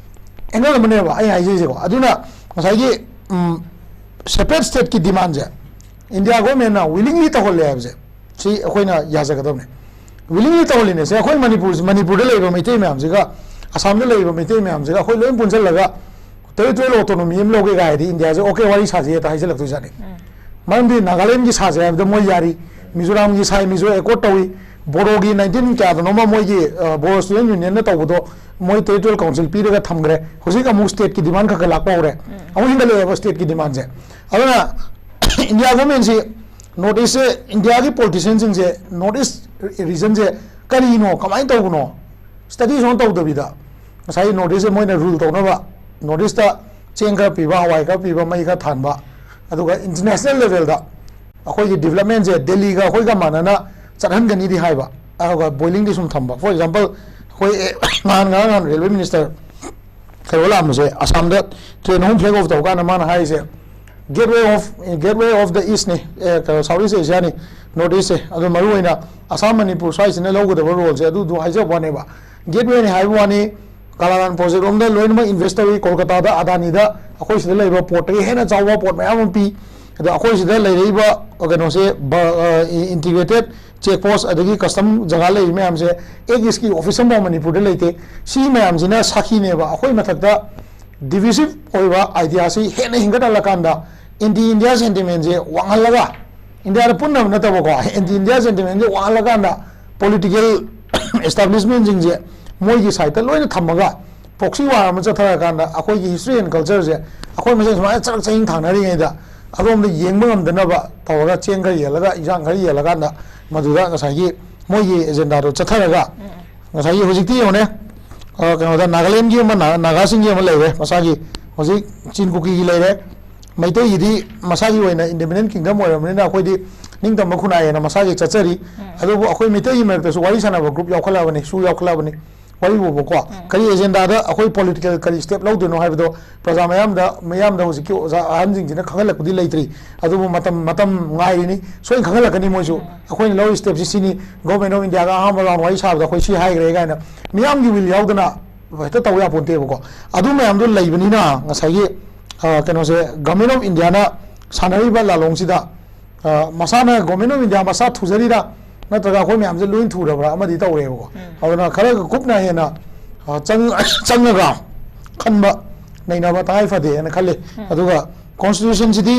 ꯑꯦꯡꯒꯜ ꯑꯃꯅꯦꯕ ꯑꯩꯅ ꯍꯥꯏꯖꯔꯤꯁꯦꯀꯣ꯫ ꯑꯗꯨꯅ ꯉꯁꯥꯏꯒꯤ, ꯎꯝ, ꯁꯦꯄꯔꯦꯠ ꯁ꯭ꯇꯦꯠꯀꯤ ꯗꯤꯃꯥꯟꯁꯦ ꯏꯟꯗꯤꯌꯥ ꯒꯣꯔꯃꯦꯟꯅ ꯋꯤꯂꯤꯡꯂꯤ ꯇꯧꯍꯜꯂꯦ ꯍꯥꯏꯕꯁꯦ ꯁꯤ ꯑꯩꯈꯣꯏꯅ ꯌꯥꯖꯒꯗꯕꯅꯦ꯫ ꯋꯤꯂꯤꯡꯂꯤ ꯇꯧꯍꯜꯂꯤꯅꯦ꯫ ꯁꯦ, ꯑꯩꯈꯣꯏ ꯃꯅꯤꯄꯨꯔ, ꯃꯅꯤꯄꯨꯔꯗ ꯂꯩꯔꯤꯕ ꯃꯩꯇꯩ ꯃꯌꯥꯝꯁꯤꯒ, ꯑꯁꯥꯝꯗ ꯂꯩꯔꯤꯕ ꯃꯩꯇꯩ ꯃꯌꯥꯝꯁꯤꯒ ꯑꯩꯈꯣꯏ ꯂꯣꯏ ꯄꯨꯟꯁꯤꯜꯂꯒ territorial autonomy ꯑꯃ ꯂꯧꯒꯦ ꯀꯥꯏ ꯍꯥꯏꯗꯤ ꯏꯟꯗꯤꯌꯥꯁꯦ okay, ꯋꯥꯔꯤ ꯁꯥꯁꯤ ꯍꯦꯛꯇ ꯍꯥꯏꯖꯤꯜꯂꯛꯇꯣꯏꯖꯥꯠꯅꯤ꯫ ꯃꯔꯝꯗꯤ ꯅꯥꯒꯥꯂꯦꯟꯒꯤ ꯁꯥꯁꯦ ꯍꯥꯏꯕꯗ ꯃꯣꯏ ꯌꯥꯔꯤ, ꯃꯤꯖꯣꯔꯥꯝꯒꯤ ꯁꯥꯏ, ꯃꯤꯖꯣ accord ꯇꯧꯏ, ꯕꯣꯔꯣꯒꯤ nineteen ꯀꯌꯥꯗꯅꯣꯃ ꯃꯣꯏꯒꯤ, ꯑ, ꯕꯣꯔꯣ student unionꯅ ꯇꯧꯕꯗꯣ ꯃꯣꯏ territorial council ꯄꯤꯔꯒ ꯊꯝꯈ꯭ꯔꯦ꯫ ꯍꯧꯖꯤꯛ ꯑꯃꯨꯛ stateꯀꯤ demand ꯈꯔ ꯈꯔ ꯂꯥꯛꯄ ꯍꯧꯔꯦ꯫ ꯑꯃꯨꯛ ꯍꯦꯟꯒꯠꯂꯛꯑꯦꯕ stateꯀꯤ demandꯁꯦ꯫ ꯑꯗꯨꯅ ꯏꯟꯗꯤꯌꯥ governmentꯁꯤ North Eastꯁꯦ, ꯏꯟꯗꯤꯌꯥꯒꯤ politicianꯁꯤꯡꯁꯦ North East regionꯁꯦ ꯀꯔꯤꯅꯣ, ꯀꯃꯥꯏꯅ ꯇꯧꯕꯅꯣ, study ꯁꯨꯡꯇꯧ ꯇꯧꯗꯕꯤꯗ ꯉꯁꯥꯏ North Eastꯁꯦ ꯃꯣꯏꯅ rule ꯇꯧꯅꯕ, North Eastꯇ ꯆꯦꯡ ꯈꯔ ꯄꯤꯕ, ꯍꯋꯥꯏ ꯈꯔ ꯄꯤꯕ, ꯃꯩ ꯈꯔ ꯊꯥꯟꯕ, ꯑꯗꯨꯒ international levelꯗ ꯑꯩꯈꯣꯏꯒꯤ developmentꯁꯦ ꯗꯦꯜꯂꯤꯒ ꯑꯩꯈꯣꯏꯒ ꯃꯥꯟꯅꯅ ꯆꯠꯍꯟꯒꯅꯤꯗꯤ ꯍꯥꯏꯕ, ꯑꯗꯨꯒ boilingꯗꯤ ꯁꯨꯝ ꯊꯝꯕ꯫ For example, ꯑꯩꯈꯣꯏ, ꯑꯦ, ꯉꯍꯥꯟ, ꯉꯔꯥꯡ ꯅꯍꯥꯟ railway minister ꯀꯩꯅꯣ ꯂꯥꯛꯑꯝꯕꯁꯦ, ꯑꯁꯥꯝꯗ train ꯑꯍꯨꯝ flag off ꯇꯧꯔꯀꯥꯟꯗ ꯃꯥꯅ ꯍꯥꯏꯔꯤꯁꯦ, "Gateway of, gateway of the Eastꯅꯤ, ꯑꯦ, ꯀꯩꯅꯣ, South East Asiaꯅꯤ, North Eastꯁꯦ, ꯑꯗꯣ ꯃꯔꯨ ꯑꯣꯏꯅ ꯑꯁꯥꯝ, ꯃꯅꯤꯄꯨꯔ ꯁ꯭ꯋꯥꯏꯁꯤꯅ ꯂꯧꯒꯗꯕ roleꯁꯦ ꯑꯗꯨꯗꯨ ꯍꯥꯏꯖꯕ ꯋꯥꯅꯦꯕ꯫ Gatewayꯅꯤ ꯍꯥꯏꯕ ꯋꯥꯅꯤ, ꯀꯥꯂꯥꯔꯥꯟ project ꯔꯣꯝꯗ ꯂꯣꯏꯅꯃꯛ invest ꯇꯧꯏ, ꯀꯣꯜꯀꯇꯥꯗ ꯑꯗꯥꯅꯤꯗ ꯑꯩꯈꯣꯏ ꯁꯤꯗ ꯂꯩꯕ portꯇꯒꯤ ꯍꯦꯟꯅ ꯆꯥꯎꯕ port ꯃꯌꯥꯝ ꯑꯃ ꯄꯤ, ꯑꯗꯣ ꯑꯩꯈꯣꯏ ꯁꯤꯗ ꯂꯩꯔꯛꯏꯕ ꯀꯩꯅꯣꯁꯦ, ꯕ-, ꯑ, integrated check post ꯑꯗꯒꯤ custom ꯖꯒꯥ ꯂꯩꯔꯤ ꯃꯌꯥꯝꯁꯦ, Act Eastꯀꯤ office ꯑꯃꯐꯥꯎ ꯃꯅꯤꯄꯨꯔꯗ ꯂꯩꯇꯦ꯫ ꯁꯤ ꯃꯌꯥꯝꯁꯤꯅ ꯁꯥꯈꯤꯅꯦꯕ ꯑꯩꯈꯣꯏ ꯃꯊꯛꯇ divisive ꯑꯣꯏꯕ ideaꯁꯤ ꯍꯦꯟꯅ ꯍꯦꯟꯒꯠꯍꯜꯂꯀꯥꯟꯗ, anti India sentimentꯁꯦ ꯋꯥꯡꯍꯜꯂꯒ, ꯏꯟꯗꯤꯌꯥꯗ ꯄꯨꯟꯅꯕ ꯅꯠꯇꯕꯀꯣ, anti India sentimentꯁꯦ ꯋꯥꯡꯍꯜꯂꯀꯥꯟꯗ political establishmentꯁꯤꯡꯁꯦ ꯃꯣꯏꯒꯤ sideꯇ ꯂꯣꯏꯅ ꯊꯝꯃꯒ proxy war ꯑꯃ ꯆꯠꯊꯔꯀꯥꯟꯗ ꯑꯩꯈꯣꯏꯒꯤ history and cultureꯁꯦ ꯑꯩꯈꯣꯏ ꯃꯁꯦꯟ ꯁꯨꯃꯥꯏꯅ ꯆꯔꯛ ꯆꯍꯤꯡ ꯊꯥꯡꯅꯔꯤꯉꯩꯗ ꯑꯗꯣꯝꯗ ꯌꯦꯡꯕ ꯉꯝꯗꯅꯕ ꯇꯧꯔꯒ ꯆꯦꯡ ꯈꯔ ꯌꯦꯜꯂꯒ ꯏꯟꯖꯥꯡ ꯈꯔ ꯌꯦꯜꯂꯀꯥꯟꯗ ꯃꯗꯨꯗ ꯉꯁꯥꯏꯒꯤ ꯃꯣꯏꯒꯤ agendaꯗꯣ ꯆꯠꯊꯔꯒ ꯉꯁꯥꯏꯒꯤ ꯍꯧꯖꯤꯛꯇꯤ ꯌꯦꯡꯉꯨꯅꯦ, ꯑ, ꯀꯩꯅꯣꯗ ꯅꯥꯒꯥꯂꯦꯟꯒꯤ ꯑꯃ, ꯅꯥ-, ꯅꯥꯒꯥꯁꯤꯡꯒꯤ ꯑꯃ ꯂꯩꯔꯦ, ꯃꯁꯥꯒꯤ ꯍꯧꯖꯤꯛ ꯆꯤꯟ ꯀꯨꯀꯤꯒꯤ ꯂꯩꯔꯦ, ꯃꯩꯇꯩꯒꯤꯗꯤ ꯃꯁꯥꯒꯤ ꯑꯣꯏꯅ independent kingdom ꯑꯣꯏꯔꯕꯅꯤꯅ ꯑꯩꯈꯣꯏꯗꯤ ꯅꯤꯡꯇꯝꯕ ꯈꯨꯟꯅꯥꯏ ꯍꯥꯏꯅ ꯃꯁꯥꯒꯤ ꯆꯠꯆꯔꯤ꯫ ꯑꯗꯨꯕꯨ ꯑꯩꯈꯣꯏ ꯃꯩꯇꯩꯒꯤ ꯃꯔꯛꯇꯁꯨ ꯋꯥꯔꯤ ꯁꯥꯟꯅꯕ group ꯌꯥꯎꯈꯠꯂꯛꯑꯕꯅꯤ, ꯁꯨ ꯌꯥꯎꯈꯠꯂꯛꯑꯕꯅꯤ꯫ ꯋꯥꯔꯤꯕꯨꯕꯀꯣ, ꯀꯔꯤ agendaꯗ ꯑꯩꯈꯣꯏ political ꯀꯔꯤ step ꯂꯧꯗꯣꯏꯅꯣ ꯍꯥꯏꯕꯗꯣ ꯄ꯭ꯔꯖꯥ ꯃꯌꯥꯝꯗ, ꯃꯤꯌꯥꯝꯗ ꯍꯧꯖꯤꯛꯀꯤ ꯑꯣꯖꯥ ꯑꯍꯟꯁꯤꯡꯁꯤꯅ ꯈꯪꯍꯜꯂꯛꯄꯗꯤ ꯂꯩꯇ꯭ꯔꯤ꯫ ꯑꯗꯨꯕꯨ ꯃꯇꯝ, ꯃꯇꯝ ꯉꯥꯏꯔꯤꯅꯤ, ꯁꯣꯏꯅ ꯈꯪꯍꯜꯂꯛꯀꯅꯤ ꯃꯣꯏꯁꯨ꯫ ꯑꯩꯈꯣꯏꯅ ꯂꯧꯔꯤ stepꯁꯤ ꯁꯤꯅꯤ, Government of Indiaꯒ ꯑꯍꯥꯟꯕ round ꯋꯥꯔꯤ ꯁꯥꯕꯗ ꯑꯩꯈꯣꯏ ꯁꯤ ꯍꯥꯏꯈ꯭ꯔꯦ ꯀꯥꯏꯅ ꯃꯤꯌꯥꯝꯒꯤ will ꯌꯥꯎꯗꯅ ꯍꯦꯛꯇ ꯇꯧ ꯌꯥꯄꯣꯟꯇꯦꯕꯀꯣ꯫ ꯑꯗꯨ ꯃꯌꯥꯝꯗꯣ ꯂꯩꯕꯅꯤꯅ ꯉꯁꯥꯏꯒꯤ, ꯑ, ꯀꯩꯅꯣꯁꯦ, Government of Indiaꯅ ꯁꯥꯟꯅꯔꯤꯕ ꯂꯥꯂꯣꯡꯁꯤꯗ, ꯑ, ꯃꯁꯥꯅ Government of India ꯃꯁꯥ ꯊꯨꯖꯔꯤꯔꯥ, ꯅꯠꯇ꯭ꯔꯒ ꯑꯩꯈꯣꯏ ꯃꯌꯥꯝꯁꯦ ꯂꯣꯏ ꯊꯨꯔꯕ꯭ꯔꯥ ꯑꯃꯗꯤ ꯇꯧꯔꯦꯕꯀꯣ꯫ ꯑꯗꯨꯅ ꯈꯔ ꯀꯨꯞꯅ ꯍꯦꯟꯅ, ꯑ, ꯆꯪ-, ꯆꯪꯉꯒ ꯈꯟꯕ ꯅꯩꯅꯕ ꯇꯉꯥꯏ ꯐꯗꯦꯅ ꯈꯜꯂꯤ꯫ ꯑꯗꯨꯒ ꯀꯣꯟꯁꯇꯤꯇ꯭ꯌꯨꯁꯟꯁꯤꯗꯤ,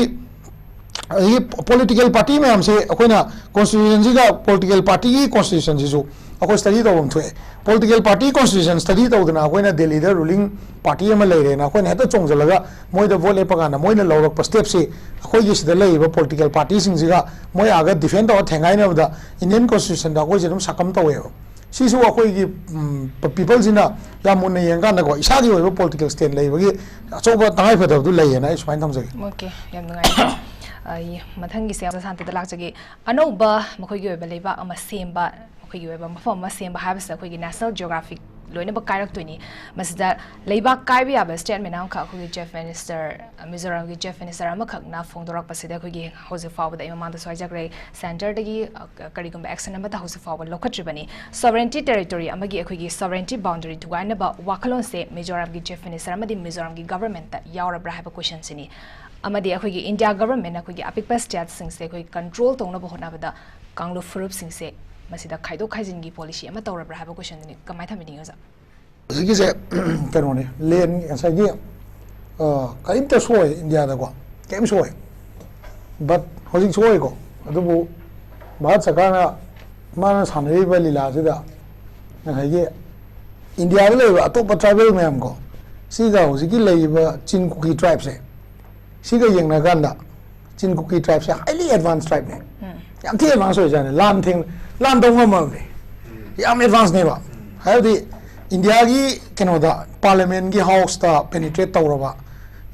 ꯑꯗꯒꯤ ꯄꯣꯂꯤꯇꯤꯀꯦꯜ ꯄꯥꯔꯇꯤ ꯃꯌꯥꯝꯁꯦ, ꯑꯩꯈꯣꯏꯅ ꯀꯣꯟꯁꯇꯤꯇ꯭ꯌꯨꯁꯟꯁꯤꯒ ꯄꯣꯂꯤꯇꯤꯀꯦꯜ ꯄꯥꯔꯇꯤꯒꯤ ꯀꯣꯟꯁꯇꯤꯇ꯭ꯌꯨꯁꯟꯁꯤꯁꯨ ꯑꯩꯈꯣꯏ ꯁ꯭ꯇꯗꯤ ꯇꯧꯐꯝ ꯊꯣꯛꯑꯦ꯫ ꯄꯣꯂꯤꯇꯤꯀꯦꯜ ꯄꯥꯔꯇꯤ ꯀꯣꯟꯁꯇꯤꯇ꯭ꯌꯨꯁꯟ ꯁ꯭ꯇꯗꯤ ꯇꯧꯗꯅ ꯑꯩꯈꯣꯏꯅ ꯗꯦꯜꯂꯤꯗ ꯔꯨꯂꯤꯡ ꯄꯥꯔꯇꯤ ꯑꯃ ꯂꯩꯔꯦꯅ ꯑꯩꯈꯣꯏꯅ ꯍꯦꯛꯇ ꯆꯣꯡꯁꯤꯜꯂꯒ ꯃꯣꯏꯗ ꯚꯣꯠ ꯂꯦꯞꯄ ꯀꯥꯟꯗ ꯃꯣꯏꯅ ꯂꯧꯔꯛꯄ ꯁ꯭ꯇꯦꯞꯁꯤ ꯑꯩꯈꯣꯏꯒꯤ ꯁꯤꯗ ꯂꯩꯔꯤꯕ ꯄꯣꯂꯤꯇꯤꯀꯦꯜ ꯄꯥꯔꯇꯤꯁꯤꯡꯁꯤꯒ ꯃꯣꯏ ꯑꯥꯒ ꯗꯤꯐꯦꯟ ꯇꯧꯔ ꯊꯦꯡꯒꯥꯏꯅꯕꯗ ꯏꯟꯗꯤꯌꯟ ꯀꯣꯟꯁꯇꯤꯇ꯭ꯌꯨꯁꯟꯗ ꯑꯩꯈꯣꯏꯁꯦ ꯑꯗꯨꯝ ꯁꯛꯀꯝ ꯇꯧꯋꯦꯕ꯫ ꯁꯤꯁꯨ ꯑꯩꯈꯣꯏꯒꯤ, ꯎꯝ, ꯄ-, ꯄꯤꯄꯜꯁꯤꯅ ꯌꯥꯝ ꯃꯨꯟꯅ ꯌꯦꯡꯀꯥꯟꯗꯀꯣ, ꯏꯁꯥꯒꯤ ꯑꯣꯏꯕ ꯄꯣꯂꯤꯇꯤꯀꯦꯜ ꯁ꯭ꯇꯦꯟ ꯂꯩꯕꯒꯤ ꯑꯆꯧꯕ ꯇꯉꯥꯏꯐꯗꯕꯗꯨ ꯂꯩꯌꯦꯅ ꯑꯩ ꯁꯨꯃꯥꯏꯅ ꯊꯝꯖꯒꯦ꯫ ꯑꯣꯀꯦ, ꯌꯥꯝ ꯅꯨꯡꯉꯥꯏ꯫ ꯑ, ꯌꯦ-, ꯃꯊꯪꯒꯤꯁꯦ ꯑꯣꯖꯥ ꯁꯥꯟꯇꯗ ꯂꯥꯛꯆꯒꯦ꯫ ꯑꯅꯧꯕ ꯃꯈꯣꯏꯒꯤ ꯑꯣꯏꯕ ꯂꯩꯕꯥꯛ ꯑꯃ ꯁꯦꯝꯕ, ꯃꯈꯣꯏꯒꯤ ꯑꯣꯏꯕ ꯃꯐꯝ ꯑꯃ ꯁꯦꯝꯕ ꯍꯥꯏꯕꯁꯤꯗ ꯑꯩꯈꯣꯏꯒꯤ ꯅꯦꯁꯅꯦꯜ ꯖꯤꯑꯣꯒ꯭ꯔꯥꯐꯤꯛ ꯂꯣꯏꯅꯃꯛ ꯀꯥꯏꯔꯛꯇꯣꯏꯅꯤ꯫ ꯃꯁꯤꯗ ꯂꯩꯕꯥꯛ ꯀꯥꯏꯕ ꯌꯥꯕ ꯁ꯭ꯇꯦꯠꯃꯦꯟ ꯑꯃꯈꯛ ꯑꯩꯈꯣꯏꯒꯤ ꯆꯤꯐ ꯃꯤꯅꯤꯁꯇꯔ, ꯃꯤꯖꯣꯔꯥꯝꯒꯤ ꯆꯤꯐ ꯃꯤꯅꯤꯁꯇꯔ ꯑꯃꯈꯛꯅ ꯐꯣꯡꯗꯣꯔꯛꯄꯁꯤꯗ ꯑꯩꯈꯣꯏꯒꯤ ꯍꯧꯖꯤꯛ ꯐꯥꯎꯕꯗ ꯑꯩ ꯃꯃꯥꯡꯗꯁꯨ ꯍꯥꯏꯖꯈ꯭ꯔꯦ, ꯁꯦꯟꯇꯔꯗꯒꯤ, ꯑ, ꯀꯔꯤꯒꯨꯝꯕ ꯑꯦꯛꯁꯟ ꯑꯃꯠꯇ ꯍꯧꯖꯤꯛ ꯐꯥꯎꯕ ꯂꯧꯈꯠꯇ꯭ꯔꯤꯕꯅꯤ꯫ ꯁꯣꯚꯔꯦꯟꯇꯤ ꯇꯦꯔꯤꯇꯣꯔꯤ ꯑꯃꯒꯤ ꯑꯩꯈꯣꯏꯒꯤ ꯁꯣꯚꯔꯦꯟꯇꯤ ꯕꯥꯎꯟꯗꯔꯤ ꯊꯨꯒꯥꯏꯅꯕ ꯋꯥꯈꯜꯂꯣꯟꯁꯦ ꯃꯤꯖꯣꯔꯥꯝꯒꯤ ꯆꯤꯐ ꯃꯤꯅꯤꯁꯇꯔ ꯑꯃꯗꯤ ꯃꯤꯖꯣꯔꯥꯝꯒꯤ ꯒꯚꯔꯟꯃꯦꯟꯠꯇ ꯌꯥꯎꯔꯕ꯭ꯔꯥ ꯍꯥꯏꯕ ꯀꯣꯏꯁꯟꯁꯤꯅꯤ꯫ ꯑꯃꯗꯤ ꯑꯩꯈꯣꯏꯒꯤ ꯏꯟꯗꯤꯌꯥ ꯒꯚꯔꯟꯃꯦꯟꯠꯅ ꯑꯩꯈꯣꯏꯒꯤ ꯑꯄꯤꯛꯄ ꯁ꯭ꯇꯦꯠꯁꯤꯡꯁꯦ ꯑꯩꯈꯣꯏ ꯀꯟꯇ꯭ꯔꯣꯜ ꯇꯧꯅꯕ ꯍꯣꯠꯅꯕꯗ ꯀꯥꯡꯂꯨꯞ ꯐꯨꯔꯨꯞꯁꯤꯡꯁꯦ ꯃꯁꯤꯗ ꯈꯥꯏꯗꯣꯛ ꯈꯥꯏꯖꯤꯟꯒꯤ ꯄꯣꯂꯤꯁꯤ ꯑꯃ ꯇꯧꯔꯕ꯭ꯔꯥ ꯍꯥꯏꯕ ꯀꯣꯏꯁꯟꯗꯨꯅꯤ꯫ ꯀꯃꯥꯏꯅ ꯊꯝꯕꯤꯅꯤꯡꯉꯤ ꯑꯣꯖꯥ? ꯍꯧꯖꯤꯛꯀꯤꯁꯦ ꯀꯩꯅꯣꯅꯦ, ꯂꯦꯟ ꯉꯁꯥꯏꯒꯤ, ꯑ, ꯀꯔꯤꯝꯇ ꯁꯣꯛꯑꯣꯏ ꯏꯟꯗꯤꯌꯥꯗꯀꯣ, ꯀꯔꯤꯝ ꯁꯣꯛꯑꯣꯏ꯫ But ꯍꯧꯖꯤꯛ ꯁꯣꯛꯑꯣꯏꯀꯣ, ꯑꯗꯨꯕꯨ ꯚꯥꯔꯠ ꯁꯔꯀꯥꯔꯅ ꯃꯥꯅ ꯁꯥꯟꯅꯔꯤꯕ ꯂꯤꯂꯥꯁꯤꯗ ꯉꯁꯥꯏꯒꯤ ꯏꯟꯗꯤꯌꯥꯗ ꯂꯩꯔꯤꯕ ꯑꯇꯣꯞꯄ ꯇ꯭ꯔꯥꯏꯕꯦꯜ ꯃꯌꯥꯝ ꯀꯣ, ꯁꯤꯒ ꯍꯧꯖꯤꯛꯀꯤ ꯂꯩꯔꯤꯕ ꯆꯤꯟ ꯀꯨꯀꯤ ꯇ꯭ꯔꯥꯏꯕꯁꯦ, ꯁꯤꯒ ꯌꯦꯡꯅ ꯀꯥꯟꯗ ꯆꯤꯟ ꯀꯨꯀꯤ ꯇ꯭ꯔꯥꯏꯕꯁꯦ highly advanced tribeꯅꯦ꯫ ꯌꯥꯝ ꯊꯤ advance ꯑꯣꯏꯖꯥꯠꯅꯤ꯫ ꯂꯥꯟ ꯊꯦꯡ-, ꯂꯥꯟ ꯇꯧ ꯉꯝꯃꯕꯅꯦ꯫ ꯌꯥꯝ advanceꯅꯦꯕ꯫ ꯍꯥꯏꯕꯗꯤ ꯏꯟꯗꯤꯌꯥꯒꯤ ꯀꯩꯅꯣꯗ, ꯄꯥꯔꯂꯤꯌꯥꯃꯦꯟꯠꯀꯤ ꯍꯥꯎꯁꯇ penetrate ꯇꯧꯔꯕ,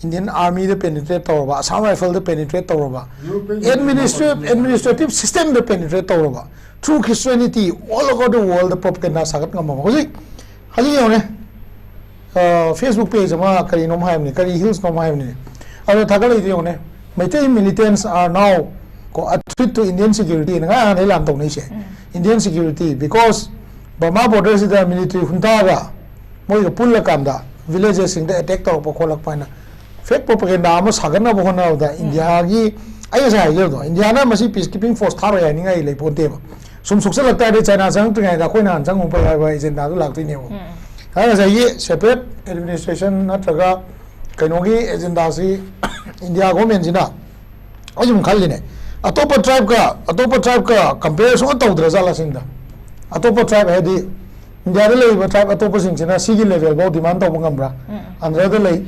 ꯏꯟꯗꯤꯌꯟ ꯑꯥꯔꯃꯤꯗ penetrate ꯇꯧꯔꯕ, ꯑꯁꯥꯝ ꯔꯥꯏꯐꯜꯗ penetrate ꯇꯧꯔꯕ, European administrative, Union administrative systemꯗ penetrate ꯇꯧꯔꯕ, through Christianity all over the world propaganda ꯁꯥꯒꯠ ꯉꯝꯃꯕ꯫ ꯍꯧꯖꯤꯛ, ꯍꯧꯖꯤꯛ ꯌꯦꯡꯉꯨꯅꯦ, ꯑ, Facebook page ꯑꯃ ꯀꯔꯤꯅꯣꯝ ꯍꯥꯏꯕꯅꯤ, ꯀꯔꯤ ꯍꯤꯜꯁꯅꯣꯝ ꯍꯥꯏꯕꯅꯤ, ꯑꯗꯨꯗ ꯊꯥꯒꯠꯂꯛꯏꯗꯣ ꯌꯦꯡꯉꯨꯅꯦ, "Meitei militants are now ꯀꯣ, a threat to Indian security" ꯅ ꯉꯔꯥꯡ ꯅꯍꯥꯟꯗꯩ ꯂꯥꯟ ꯇꯧꯅꯩꯁꯦ꯫ Indian security, because Burma border ꯁꯤꯗ military juntaꯒ ꯃꯣꯏꯒ ꯄꯨꯜꯂꯀꯥꯟꯗ villages ꯁꯤꯡꯗ attack ꯇꯧꯔꯛꯄ ꯈꯣꯠꯂꯛꯄ ꯍꯥꯏꯅ fake propaganda ꯑꯃ ꯁꯥꯒꯠꯅꯕ ꯍꯣꯠꯅꯕꯗ ꯏꯟꯗꯤꯌꯥꯒꯤ, ꯑꯩ ꯉꯁꯥꯏ ꯍꯥꯏꯖꯕꯗꯣ, ꯏꯟꯗꯤꯌꯥꯅ ꯃꯁꯤ peacekeeping force ꯊꯥꯔꯣꯏ ꯍꯥꯏꯅꯤꯡꯉꯥꯏ ꯂꯩꯄꯣꯟꯇꯦꯕ꯫ ꯁꯨꯝ ꯁꯣꯛꯆꯜꯂꯛ ꯇꯥꯔꯗꯤ ꯆꯥꯏꯅꯥ ꯆꯪꯉꯛꯇ꯭ꯔꯤꯉꯩꯗ ꯑꯩꯈꯣꯏꯅ ꯍꯥꯟꯅ ꯆꯪꯉꯨꯕ ꯐꯩ ꯍꯥꯏꯕ ꯑꯦꯖꯦꯟꯗꯥꯗꯨ ꯂꯥꯛꯇꯣꯏꯅꯦꯕ꯫ ꯎꯝ꯫ ꯑꯗꯨꯅ ꯉꯁꯥꯏꯒꯤ separate administration ꯅꯠꯇ꯭ꯔꯒ ꯀꯩꯅꯣꯒꯤ ꯑꯦꯖꯦꯟꯗꯥꯁꯤ ꯏꯟꯗꯤꯌꯥ ꯒꯣꯔꯃꯦꯟꯁꯤꯅ, ꯑꯩ ꯁꯨꯝ ꯈꯜꯂꯤꯅꯦ, ꯑꯇꯣꯞꯄ ꯇ꯭ꯔꯥꯏꯕꯀ ꯑꯇꯣꯞꯄ ꯇ꯭ꯔꯥꯏꯕꯀ ꯀꯝꯄꯦꯌꯔ ꯁꯨꯡꯇꯧ ꯇꯧꯗ꯭ꯔ ꯖꯥꯠꯂ ꯁꯤꯅꯤꯗ꯫ ꯑꯇꯣꯞꯄ ꯇ꯭ꯔꯥꯏꯕ ꯍꯥꯏꯗꯤ ꯏꯟꯗꯤꯌꯥꯗ ꯂꯩꯔꯤꯕ ꯇ꯭ꯔꯥꯏꯕ ꯑꯇꯣꯞꯄꯁꯤꯡꯁꯤꯅ ꯁꯤꯒꯤ ꯂꯦꯚꯦꯜ ꯐꯥꯎ ꯗꯤꯃꯥꯟ ꯇꯧꯕ ꯉꯝꯕ꯭ꯔꯥ? ꯎꯝ꯫ ꯑꯟꯙ꯭ꯔꯗ ꯂꯩ,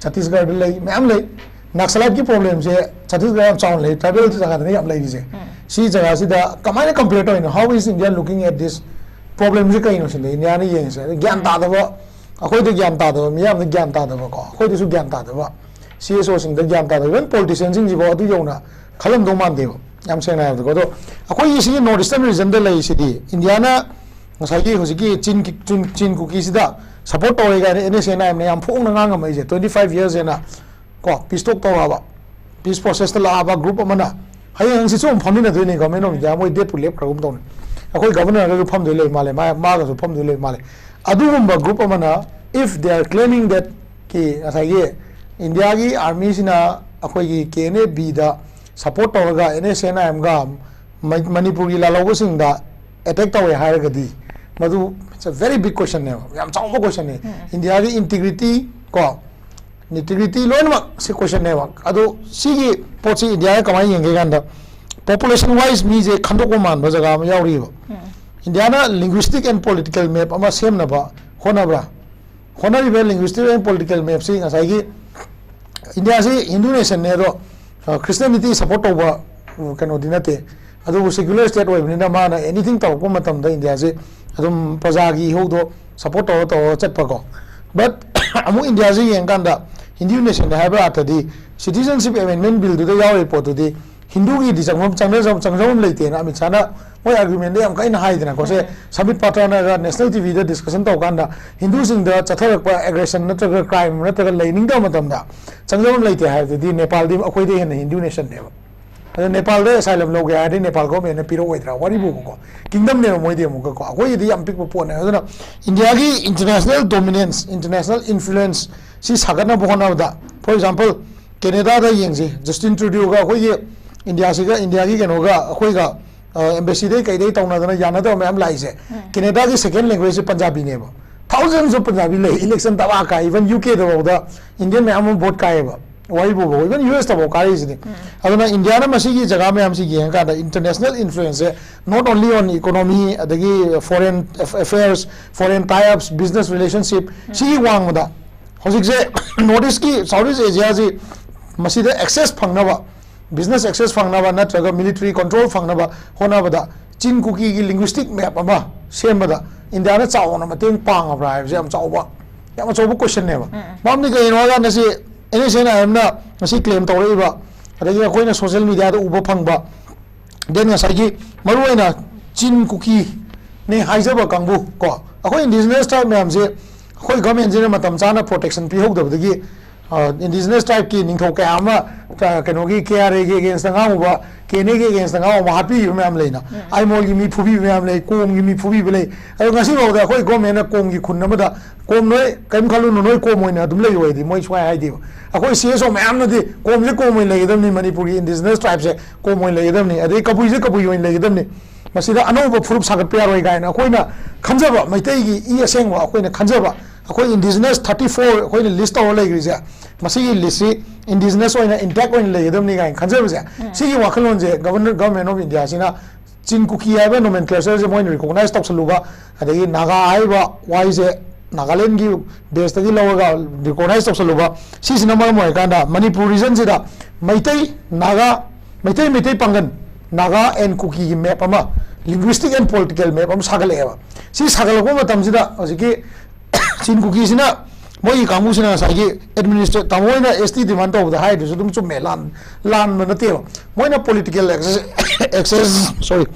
ꯆꯇꯤꯁꯒꯔꯗ ꯂꯩ, ꯃꯌꯥꯝ ꯂꯩ꯫ ꯅꯛꯁꯂꯥꯏꯠꯀꯤ ꯄ꯭ꯔꯣꯕ꯭ꯂꯦꯝꯁꯦ ꯆꯇꯤꯁꯒꯔ ꯌꯥꯝ ꯆꯥꯎꯅ ꯂꯩ, ꯇ꯭ꯔꯥꯏꯕꯦꯜ ꯖꯒꯥꯗꯅ ꯌꯥꯝ ꯂꯩꯔꯤꯁꯦ꯫ ꯎꯝ꯫ ꯁꯤ ꯖꯒꯥꯁꯤꯗ ꯀꯃꯥꯏꯅ ꯀꯝꯄꯦꯌꯔ ꯇꯧꯔꯤꯅꯣ? How is India looking at this problemꯁꯦ ꯀꯩꯅꯣ ꯁꯤꯅꯤ ꯏꯟꯗꯤꯌꯥꯅ ꯌꯦꯡꯉꯤꯁꯦ꯫ ꯒ꯭ꯌꯥꯟ ꯇꯥꯗꯕ, ꯑꯩꯈꯣꯏꯗ ꯒ꯭ꯌꯥꯟ ꯇꯥꯗꯕ, ꯃꯤꯌꯥꯝꯅ ꯒ꯭ꯌꯥꯟ ꯇꯥꯗꯕꯀꯣ, ꯑꯩꯈꯣꯏꯗꯁꯨ ꯒ꯭ꯌꯥꯟ ꯇꯥꯗꯕ, ꯁꯤ ꯑꯦꯁ ꯑꯣꯁꯤꯡꯗ ꯒ꯭ꯌꯥꯟ ꯇꯥꯗꯕ, even ꯄꯣꯂꯤꯇꯤꯁꯤꯌꯟꯁꯤꯡꯁꯤꯐꯥꯎ ꯑꯗꯨ ꯌꯧꯅ ꯈꯜꯂꯝꯗꯧ ꯃꯥꯟꯗꯦꯕ, ꯌꯥꯝ ꯁꯦꯡꯅ ꯍꯥꯏꯔꯕꯗꯀꯣ꯫ ꯑꯗꯣ ꯑꯩꯈꯣꯏꯒꯤ ꯁꯤꯒꯤ ꯅꯣꯔꯠ ꯏꯁꯇꯔꯟ ꯔꯤꯖꯟꯗ ꯂꯩꯔꯤꯁꯤꯗꯤ ꯏꯟꯗꯤꯌꯥꯅ ꯉꯁꯥꯏꯒꯤ ꯍꯧꯖꯤꯛꯀꯤ ꯆꯤꯟ ꯀꯤ-, ꯆꯤꯟ, ꯆꯤꯟ ꯀꯨꯀꯤꯁꯤꯗ ꯁꯞꯄꯣꯔꯠ ꯇꯧꯔꯦ ꯀꯥꯏꯅ ꯑꯦꯟ ꯑꯦꯁ ꯑꯦꯟ ꯑꯥꯏ ꯑꯦꯝꯅ ꯌꯥꯝ ꯐꯣꯡꯅ ꯉꯥꯡꯉꯝꯃꯛꯏꯁꯦ, twenty five yearsꯅ ꯀꯣ, peace talk ꯇꯧꯔꯛꯑꯕ, peace processꯇ ꯂꯥꯛꯑꯕ group ꯑꯃꯅ ꯍꯌꯦꯡ ꯍꯪꯆꯤꯠꯁꯨ ꯑꯃꯨꯛ ꯐꯝꯃꯤꯟꯅꯗꯣꯏꯅꯤ government of India, ꯃꯣꯏ date ꯄꯨ ꯂꯦꯞꯈ꯭ꯔꯒꯨꯝ ꯇꯧꯅꯤ꯫ ꯑꯩꯈꯣꯏ governorꯒꯁꯨ ꯐꯝꯗꯣꯏ ꯂꯩ ꯃꯥꯜꯂꯦ, ꯃꯥ-, ꯃꯥꯒꯁꯨ ꯐꯝꯗꯣꯏ ꯂꯩ ꯃꯥꯜꯂꯦ꯫ ꯑꯗꯨꯒꯨꯝꯕ group ꯑꯃꯅ, if they are claiming that ꯀꯤ ꯉꯁꯥꯏꯒꯤ ꯏꯟꯗꯤꯌꯥꯒꯤ armyꯁꯤꯅ ꯑꯩꯈꯣꯏꯒꯤ ꯀꯦ ꯑꯦꯟ ꯑꯦ ꯕꯤꯗ support ꯇꯧꯔꯒ ꯑꯦꯟ ꯑꯦꯁ ꯑꯦꯟ ꯑꯥꯏ ꯑꯦꯝꯒ ꯃ-, ꯃꯅꯤꯄꯨꯔꯒꯤ ꯂꯥꯜꯍꯧꯕꯁꯤꯡꯗ attack ꯇꯧꯋꯦ ꯍꯥꯏꯔꯒꯗꯤ, ꯃꯗꯨ it's a very big questionꯅꯦꯕ, ꯌꯥꯝ ꯆꯥꯎꯕ questionꯅꯦ꯫ ꯎꯝ꯫ ꯏꯟꯗꯤꯌꯥꯒꯤ integrity ꯀꯣ, integrity ꯂꯣꯏꯅꯃꯛ ꯁꯤ questionꯅꯦꯕ꯫ ꯑꯗꯣ ꯁꯤꯒꯤ ꯄꯣꯠꯁꯤ ꯏꯟꯗꯤꯌꯥꯗ ꯀꯃꯥꯏꯅ ꯌꯦꯡꯒꯦ ꯀꯥꯟꯗ, population wise ꯃꯤꯁꯦ ꯈꯟꯗꯣꯛꯄ ꯃꯥꯟꯕ ꯖꯒꯥ ꯑꯃ ꯌꯥꯎꯔꯤꯕ꯫ ꯎꯝ꯫ ꯏꯟꯗꯤꯌꯥꯅ linguistic and political map ꯑꯃ ꯁꯦꯝꯅꯕ ꯍꯣꯠꯅꯕ꯭ꯔꯥ? ꯍꯣꯠꯅꯔꯤꯕ linguistic and political mapꯁꯤ ꯉꯁꯥꯏꯒꯤ ꯏꯟꯗꯤꯌꯥꯁꯤ Hindu nationꯅꯦ, ꯑꯗꯣ, ꯑ, Christianity support ꯇꯧꯕ, ꯎ, ꯀꯩꯅꯣꯗꯤ ꯅꯠꯇꯦ꯫ ꯑꯗꯨꯕꯨ secular state ꯑꯣꯏꯕꯅꯤꯅ ꯃꯥꯅ anything ꯇꯧꯔꯛꯄ ꯃꯇꯝꯗ ꯏꯟꯗꯤꯌꯥꯁꯤ ꯑꯗꯨꯝ ꯄ꯭ꯔꯖꯥꯒꯤ ꯏꯍꯧꯗꯣ support ꯇꯧꯔ ꯇꯧꯔꯒ ꯆꯠꯄꯀꯣ꯫ But ꯑꯃꯨꯛ ꯏꯟꯗꯤꯌꯥꯁꯤ ꯌꯦꯡꯀꯥꯟꯗ Hindu nationꯅꯦ ꯍꯥꯏꯕ ꯑꯥꯔꯊꯗꯤ citizenship amendment billꯗꯨꯗ ꯌꯥꯎꯔꯤꯕ ꯄꯣꯠꯇꯨꯗꯤ ꯍꯤꯟꯗꯨꯒꯤꯗꯤ ꯆꯪꯐꯝ, ꯆꯪꯅꯐꯝ, ꯆꯪꯐꯝ ꯂꯩꯇꯦꯅ ꯑꯃꯤꯠ ꯁꯥꯍꯅ ꯃꯣꯏ argumentꯗ ꯌꯥꯝ ꯀꯟꯅ ꯍꯥꯏꯗꯅꯀꯣ꯫ ꯁꯦ, ꯎꯝ꯫ ꯁꯝꯕꯤꯠ ꯄꯥꯇ꯭ꯔꯅꯒ national TVꯗ discussion ꯇꯧꯀꯥꯟꯗ ꯍꯤꯟꯗꯨꯁꯤꯡꯗ ꯆꯠꯊꯔꯛꯄ aggression ꯅꯠꯇ꯭ꯔꯒ crime ꯅꯠꯇ꯭ꯔꯒ ꯂꯩꯅꯤꯡꯗꯕ ꯃꯇꯝꯗ ꯆꯪꯖꯐꯝ ꯂꯩꯇꯦ ꯍꯥꯏꯕꯗꯨꯗꯤ ꯅꯦꯄꯥꯜꯗꯤ ꯑꯩꯈꯣꯏꯗ ꯍꯦꯟꯅ Hindu nationꯅꯦꯕ꯫ ꯑꯗꯣ ꯅꯦꯄꯥꯜꯗ asylum ꯂꯧꯒꯦ ꯍꯥꯏꯔꯗꯤ ꯅꯦꯄꯥꯜ governmentꯅ ꯄꯤꯔꯛꯑꯣꯏꯗ꯭ꯔꯥ? ꯋꯥꯔꯤꯕꯨꯕꯀꯣ꯫ Kingdomꯅꯦꯕ ꯃꯣꯏꯗꯤ ꯑꯃꯨꯛꯀꯀꯣ꯫ ꯑꯩꯈꯣꯏꯒꯤꯗꯤ ꯌꯥꯝ ꯄꯤꯛꯄ ꯄꯣꯠꯅꯦ꯫ ꯑꯗꯨꯅ ꯏꯟꯗꯤꯌꯥꯒꯤ international dominance, international influence ꯁꯤ ꯁꯥꯒꯠꯅꯕ ꯍꯣꯠꯅꯕꯗ, for example, ꯀꯦꯅꯦꯗꯥꯗ ꯌꯦꯡꯁꯤ, ꯖꯁꯇꯤꯟ ꯇ꯭ꯔꯨꯗꯤꯌꯣꯒ ꯑꯩꯈꯣꯏꯒꯤ ꯏꯟꯗꯤꯌꯥꯁꯤꯒ, ꯏꯟꯗꯤꯌꯥꯒꯤ ꯀꯩꯅꯣꯒ ꯑꯩꯈꯣꯏꯒ ꯑꯦꯝꯕꯦꯁꯤꯗꯩ ꯀꯩꯗꯩ ꯇꯧꯅꯗꯅ ꯌꯥꯅꯗꯕ ꯃꯌꯥꯝ ꯂꯥꯛꯏꯁꯦ꯫ ꯀꯦꯅꯦꯗꯥꯒꯤ second language say ꯄꯟꯖꯥꯕꯤꯅꯦꯕ꯫ Thousands of Punjabi ꯂꯩ, election ꯇꯕꯥ ꯀꯥꯏ, even U K ꯗꯐꯥꯎꯗ Indian ꯃꯌꯥꯝ ꯑꯃ vote ꯀꯥꯏꯌꯦꯕ꯫ ꯋꯥꯔꯤꯕꯨꯕ, even U S ꯇꯐꯥꯎ ꯀꯥꯔꯛꯏꯁꯤꯅꯤ꯫ ꯑꯗꯨꯅ ꯏꯟꯗꯤꯌꯥꯅ ꯃꯁꯤꯒꯤ ꯖꯒꯥ ꯃꯌꯥꯝꯁꯤ ꯌꯦꯡꯉꯀꯥꯟꯗ international influence say, not only on economy, ꯑꯗꯒꯤ foreign affairs, foreign tie ups, business relationship, ꯁꯤꯒꯤ ꯋꯥꯡꯃꯗ ꯍꯧꯖꯤꯛꯁꯦ North East ꯀꯤ, South East Asia ꯁꯤ ꯃꯁꯤꯗ access ꯐꯪꯅꯕ, business access ꯐꯪꯅꯕ ꯅꯠꯇ꯭ꯔꯒ military control ꯐꯪꯅꯕ ꯍꯣꯠꯅꯕꯗ ꯆꯤꯟ ꯀꯨꯀꯤꯒꯤ linguistic map ꯑꯃ ꯁꯦꯝꯕꯗ ꯏꯟꯗꯤꯌꯥꯅ ꯆꯥꯎꯅ ꯃꯇꯦꯡ ꯄꯥꯡꯉꯕ꯭ꯔꯥ ꯍꯥꯏꯕꯁꯦ ꯌꯥꯝ ꯆꯥꯎꯕ, ꯌꯥꯝ ꯑꯆꯧꯕ question ꯅꯦꯕ꯫ ꯃꯔꯝꯗꯤ ꯀꯩꯒꯤꯅꯣ ꯍꯥꯏ ꯀꯥꯟꯗ ꯁꯤ N S N I M ꯅ ꯉꯁꯤ claim ꯇꯧꯔꯛꯏꯕ, ꯑꯗꯒꯤ ꯑꯩꯈꯣꯏꯅ social media ꯗ ꯎꯕ ꯐꯪꯕ, then ꯉꯁꯥꯏꯒꯤ ꯃꯔꯨꯑꯣꯏꯅ ꯆꯤꯟ ꯀꯨꯀꯤꯅꯦ ꯍꯥꯏꯖꯕ ꯀꯥꯡꯕꯨ ꯀꯣ, ꯑꯩꯈꯣꯏ indigenous tribe ꯃꯌꯥꯝꯁꯦ ꯑꯩꯈꯣꯏ government ꯁꯤꯅ ꯃꯇꯝ ꯆꯥꯅ protection ꯄꯤꯍꯧꯗꯕꯗꯒꯤ, ꯑ, indigenous tribe ꯀꯤ ꯅꯤꯡꯊꯧ ꯀꯌꯥ ꯑꯃ, ꯑ, ꯀꯩꯅꯣꯒꯤ K R A ꯒꯤ against ꯇ ꯉꯥꯡꯉꯨꯕ, K N A ꯒꯤ against ꯇ ꯉꯥꯡꯉꯨꯕ ꯍꯥꯠꯄꯤꯈꯤꯕ ꯃꯌꯥꯝ ꯂꯩꯅ꯫ ꯑꯥꯏꯃꯣꯜꯒꯤ ꯃꯤ ꯐꯨꯕꯤꯕ ꯃꯌꯥꯝ ꯂꯩ, ꯀꯣꯝꯒꯤ ꯃꯤ ꯐꯨꯕꯤꯕ ꯂꯩ꯫ ꯑꯗꯣ ꯉꯁꯤ ꯐꯥꯎꯗ ꯑꯩꯈꯣꯏ government ꯅ ꯀꯣꯝꯒꯤ ꯈꯨꯟ ꯑꯃꯗ, "ꯀꯣꯝ ꯅꯣꯏ ꯀꯔꯤꯝ ꯈꯜꯂꯨꯅꯨ, ꯅꯣꯏ ꯀꯣꯝ ꯑꯣꯏꯅ ꯑꯗꯨꯝ ꯂꯩꯌꯨ" ꯍꯥꯏꯗꯤ ꯃꯣꯏ ꯁꯨꯡꯍꯥꯏ ꯍꯥꯏꯗꯦꯕ꯫ ꯑꯩꯈꯣꯏ C S O ꯃꯌꯥꯝꯅꯗꯤ ꯀꯣꯝꯁꯦ ꯀꯣꯝ ꯑꯣꯏꯅ ꯂꯩꯒꯗꯕꯅꯤ, ꯃꯅꯤꯄꯨꯔꯒꯤ indigenous tribe ꯁꯦ ꯀꯣꯝ ꯑꯣꯏꯅ ꯂꯩꯒꯗꯕꯅꯤ, ꯑꯗꯩ ꯀꯕꯨꯏꯁꯦ ꯀꯕꯨꯏ ꯑꯣꯏꯅ ꯂꯩꯒꯗꯕꯅꯤ, ꯃꯁꯤꯗ ꯑꯅꯧꯕ ꯐꯨꯔꯨꯞ ꯁꯥꯒꯠꯄ ꯌꯥꯔꯣꯏ ꯀꯥꯏꯅ ꯑꯩꯈꯣꯏꯅ ꯈꯟꯖꯕ, ꯃꯩꯇꯩꯒꯤ ꯏ ꯑꯁꯦꯡꯕ ꯑꯩꯈꯣꯏꯅ ꯈꯟꯖꯕ, ꯑꯩꯈꯣꯏ indigenous thirty four ꯑꯩꯈꯣꯏꯅ list ꯇꯧꯔ ꯂꯩꯈ꯭ꯔꯤꯁꯦ, ꯃꯁꯤꯒꯤ list ꯁꯤ indigenous ꯑꯣꯏꯅ intact ꯑꯣꯏꯅ ꯂꯩꯒꯗꯕꯅꯤ ꯀꯥꯏꯅ ꯈꯟꯖꯕꯁꯦ, ꯁꯤꯒꯤ ꯋꯥꯈꯜꯂꯣꯟꯁꯦ government, government of India ꯁꯤꯅ ꯆꯤꯟ ꯀꯨꯀꯤ ꯍꯥꯏꯕ nomenclature ꯁꯦ ꯃꯣꯏꯅ recognize ꯇꯧꯁꯜꯂꯨꯕ, ꯑꯗꯒꯤ ꯅꯥꯒꯥ ꯍꯥꯏꯔꯤꯕ ꯋꯥꯍꯩꯁꯦ ꯅꯥꯒꯥꯂꯦꯟꯒꯤ base ꯇꯒꯤ ꯂꯧꯔꯒ recognize ꯇꯧꯁꯜꯂꯨꯕ, ꯁꯤꯁꯤꯅ ꯃꯔꯝ ꯑꯣꯏꯔꯀꯥꯟꯗ ꯃꯅꯤꯄꯨꯔ region ꯁꯤꯗ ꯃꯩꯇꯩ, ꯅꯥꯒꯥ, ꯃꯩꯇꯩ, ꯃꯩꯇꯩ ꯄꯥꯡꯒꯟ, ꯅꯥꯒꯥ and ꯀꯨꯀꯤꯒꯤ map ꯑꯃ, linguistic and political map ꯑꯃ ꯁꯥꯒꯠꯂꯛꯑꯦꯕ꯫ ꯁꯤ ꯁꯥꯒꯠꯂꯛꯄ ꯃꯇꯝꯁꯤꯗ ꯍꯧꯖꯤꯛꯀꯤ ꯆꯤꯟ ꯀꯨꯀꯤꯁꯤꯅ, ꯃꯣꯏꯒꯤ ꯀꯥꯡꯕꯨꯁꯤꯅ ꯉꯁꯥꯏꯒꯤ administrative, ꯇꯥꯃꯣ ꯍꯣꯏꯅ S T demand ꯇꯧꯕꯗ ꯍꯥꯏꯔꯤꯗꯨꯁꯨ ꯑꯗꯨꯝ ꯆꯨꯝꯃꯦ, ꯂꯥꯟ-, ꯂꯥꯟꯕ ꯅꯠꯇꯦꯕ꯫ ꯃꯣꯏꯅ political access, access, sorry,